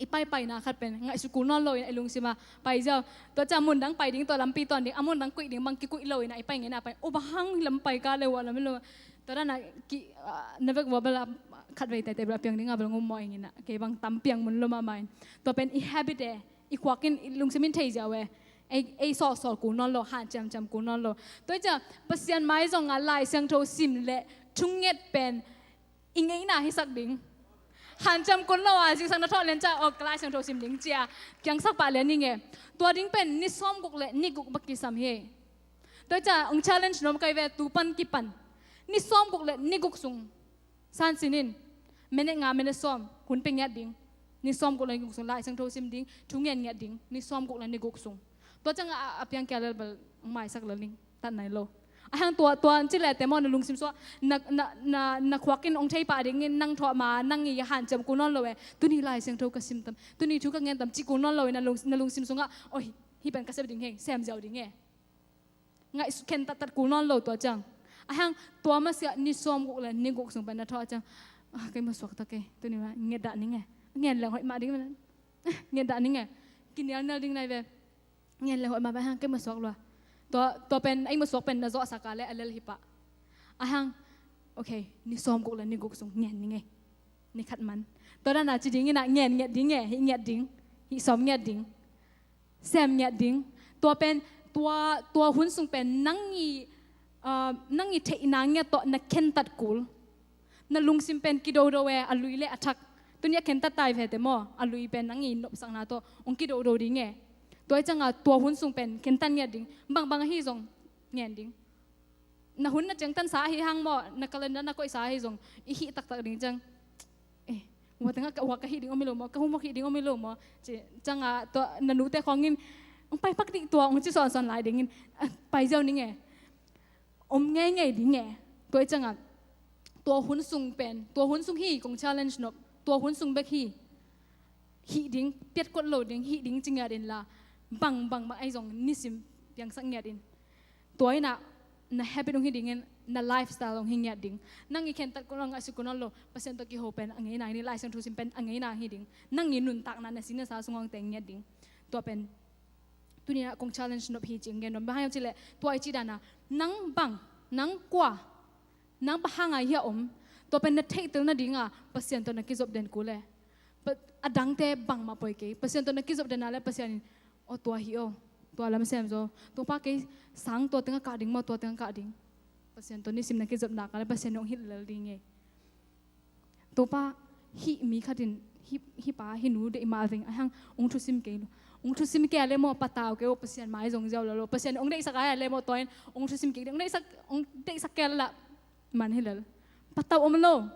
I pai pai na khat pen ngaihsut kul nawn lo ina i lungsima pai ziau. Tua cia mun dang pai ding tua lampi tuan ding a mun dang kuih ding bang kikuih lo ina i pai ngeina pai o bang hang lam pai ka le wa lam lo. Tua dana ki, ah, na vek vua bela khat vei tete bela piang dinga bela ngum maw ing ina kei bang tam piang mun lo mahmah in. Tua pen i habit e, i khuak in i lungsim in thei ziau e. Ei, ei sawlsawl kul nawn lo, hanciamciam kul nawn lo. Tua i cia Pasian mai zonga Lai Siangtho sim le thunget pen i ngeina hisak ding. Hanciam kul lo a zingsang na thawh len cia o ka Lai Siangtho sim ding cia kiangsak pah len ning e. Tua ding pen ni sawm guk le ni guk bak kisam hi. Tua i cia ong challenge nuam kai ve tu pan kipan ni sawm guk le ni guk sung san sinin minute nga minute sawm hun pe ngiat ding. Ni sawm guk le ni guk sung Lai Siangtho sim ding, thu ngen ngiat ding. Ni sawm guk le ni guk sung. Tua cianga a, a piang kia lel bel ong maisak lel ning tat nai lo. A hang tua, tua ci le te maw na lungsim sua na, na, na, na khuak in ong thei pah dingin nang thawh ma nang i hanciam kul nawn lo e. Tuni Lai Siangtho ka sim tam, tuni thu ka ngen tam ci kul nawn lo e na lung, na lungsim sungah oi hi pen ka sep ding hei sem ziau ding e. Ngaih khen tattat kul nawn lo tua ciang. A hang tua masiah ni sawm guk le ni guk sung pen na thawh ciang. Ah, kei masuak ta kei tuni ma nget dah ning e. Ngen leng hoih mah ding e. Nget dah ning e. Kinial nial ding nai ve. Ngen le hoih mah pai hang kei masuak lua. Tua, tua pen ei masuak pen na zawhsak a le a lel hi pah. A hang okay ni sawm guk le ni guk sung ngen ning e. Ni khat man tua dana ci ding ina ngen ngiat ding e, hih ngiat ding, hih sawm ngiat ding, sem ngiat ding. Tua pen tua, tua hun sung pen nang i, ah, nang i theihna ngiat tawh na khentat kul. Na lungsim pen kidodo e a lui le a thak. Tuni a khentat tai vete maw a lui pen nang i nopsakna tawh ong kidodo ding e. Tua i cianga tua hun sung pen khentat ngiat ding. Bangbang ahi zong ngen ding. Na hun na ciangtansa ahi hang maw na calendar na koihsa ahi zong i hih taktak ding ciang. Eh, hua tengah ka hua ka hih ding om hi lo maw ka humok hih ding om hi lo maw. Ci cianga tua na nute khawngin ong pai pak dih tua ong ci sawnsawn lai dingin, ah, pai ziau ning e. Om ngeingei ding e. Tua i cianga tua hun sung pen tua hun sung hi kong challenge nop tua hun sung bek hi. Hih ding piatkot lo ding hih ding ci ngiat in la bang bang bang ei zong nisim piangsak ngiat in. Tua ina na habit ong hi dingin na lifestyle ong hi ngiat ding. Nang i khentat kul nawn ngaihsut kul nawn lo Pasian tawh kiho pen a ngeina hi ding Lai Siangtho sim pen a ngeina hi ding. Nang i nuntakna na si na sa sungah ong teng ngiat ding. Tua pen Tuni-in ah kong challenge nop hi ci-in gen nuam. Bang hang hiam cih leh tua i cih dan ah nang bang, nang kua, nang bang hang a hiah om, tua pen na theihtel nading a Pasian tawh na kizop den kul e. Pa-, a dangte bangmah poi kei. Pasian tawh na kizop den a leh Pasian in, aw tua hi aw, tua lam sem zaw. Topa kei sang tua teng a kah ding maw, tua teng a kah ding. Pasian tawh nisim na kizop nak a leh Pasian in hong hilh lel ding e. Topa, hih mi khat in, hih, hih pa, hih nu deih mah veng, a hang, hong thusim kei lo. Hong thusim kei a leh maw, patau kei aw, Pasian mai zong ziau lo lo. Pasian hong deihsak a leh maw, tua in, hong thusim kei ding, hong deihsak, hong deihsak kei a leh lah, man hi lel. Patau om lo.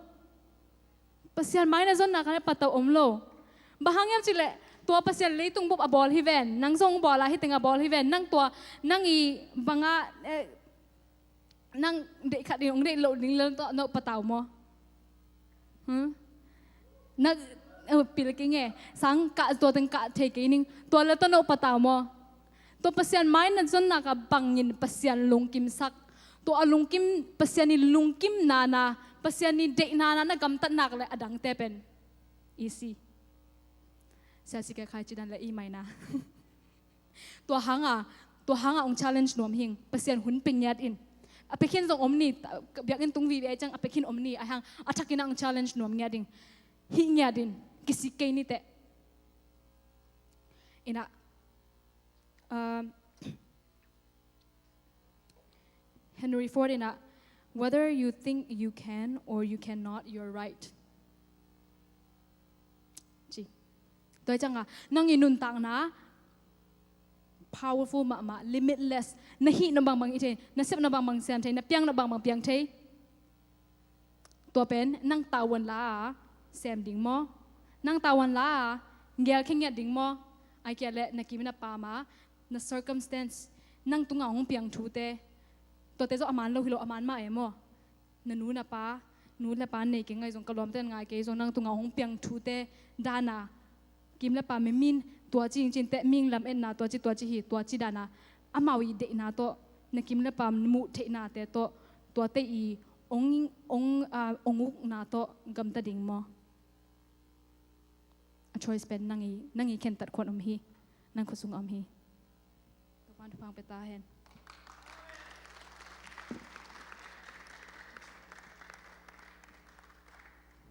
Pasian mai na zon nak a leh patau om lo. Bang hang hiam cih leh, tua Pasian leitung bup a bawl hi ven, nang zong bawl a hih teng a bawl hi ven, nang tua, nang i bang a, eh, nang deih khat ding, hong deih loh ding lel tawh na patau maw? Hmm? Na, eh, pil kei nge, sang kah tua teng kah thei kei ning, tua lel tawh na patau maw? Tua Pasian mai na zon nak a bangin Pasian lungkimsak, tua a lungkim, Pasian i lungkim nana, Pasian i deih nana na gamtat nak leh a dangte pen. Easy. Sia si ke khai ci dan leh i mai na. Tua hang a, tua hang a hong challenge nuam hing, Pasian hun pe ngiat in. A pekhin zong om ni, biakinn tung vive ciang a pekhin om ni, a hang, a thakin a hong challenge nuam ngiat ding. Hih ngiat in, kisik kei ni teh. Ina, um, Henry Ford in ah, "Whether you think you can or you cannot, you're right." Ci. Tua ciang a, nang i nuntakna, powerful mahmah, limitless, na hih na bangbang i thei, na sep na bangbang sem thei, na piang na bangbang piang thei. Tua pen, nang tavuan la a, sem ding maw? Nang tavuan la a gel khe ngiat ding maw? Ai kia le na kim na pam a, na circumstance, nang tunga hong piang thute, tuate zong a man lo hi lo, a man mah e maw? Na nu na pa, nu le pa nei kei ngai zong, ka lawmte ngai kei zong, nang tunga hong piang thute dana kim le pam, mimin tua ci hing cin teh, ming lam etna tua ci, tua ci hi, tua ci dana amau i deihna tawh, na kim le pam muh theihnate tawh, tuate i ong, ong, ah, ong ukna tawh gamta ding maw? A choice pen nang i, nang i khentat khuan om hi, nang khua sungah om hi. Topan thupha pia ta hen.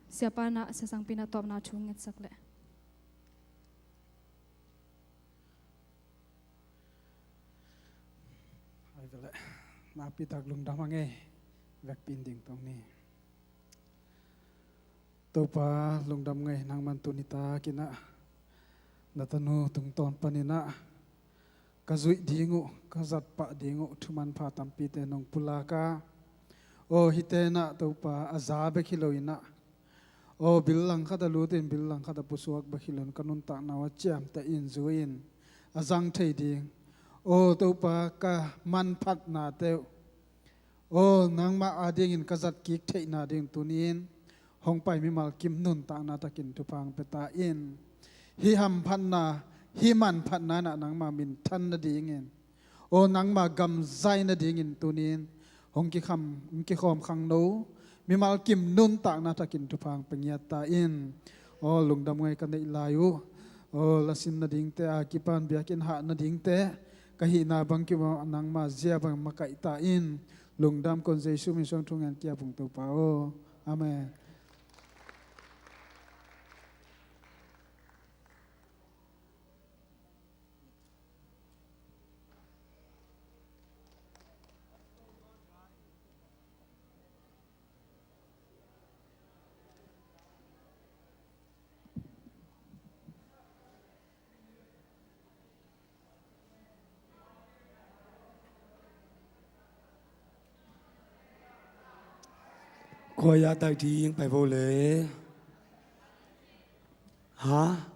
Siapa na, siasangpi na tawpna thu ngetsak le. Hai vele, nakpi tak lungdam a ngei, vekpin ding tong ni. Topa lungdam ngei, nangman tuni takin ah na tanu tungtawn panin ah ka zuih ding uh, ka zat pah ding uh thumanpha tampite nong pulak a, aw hite in ah Topa a za bek hi lo in ah, aw bil langkhat a lut in bil langkhat a pusuak bek hi lo in ka nuntakna uh a ciamteh in zui in a zang thei ding, aw Topa ka manphatnate uh, aw nangmah adingin ka zat kik theihna ding tuni in hong pai mimal kim nuntakna takin thupha pia ta in. Hih hamphatna, hih manphatna in ah nangmah minthan nadingin, aw nangmah gam zai nadingin tuni in hong kikham, hong kikhawm khangno mimal kim nuntakna takin thupha pia ngiat ta in. Aw lungdam ngei ka neih lai uh, aw lasin nadingte, a kipan biakinn hah nadingte, ka hihna bang kim ah nangmah zia bang makaih ta in. Lungdam kon Jesu min suang thu ngen kia pung Topa aw. Amen. Khuaia tai ding pai vo le. Ha?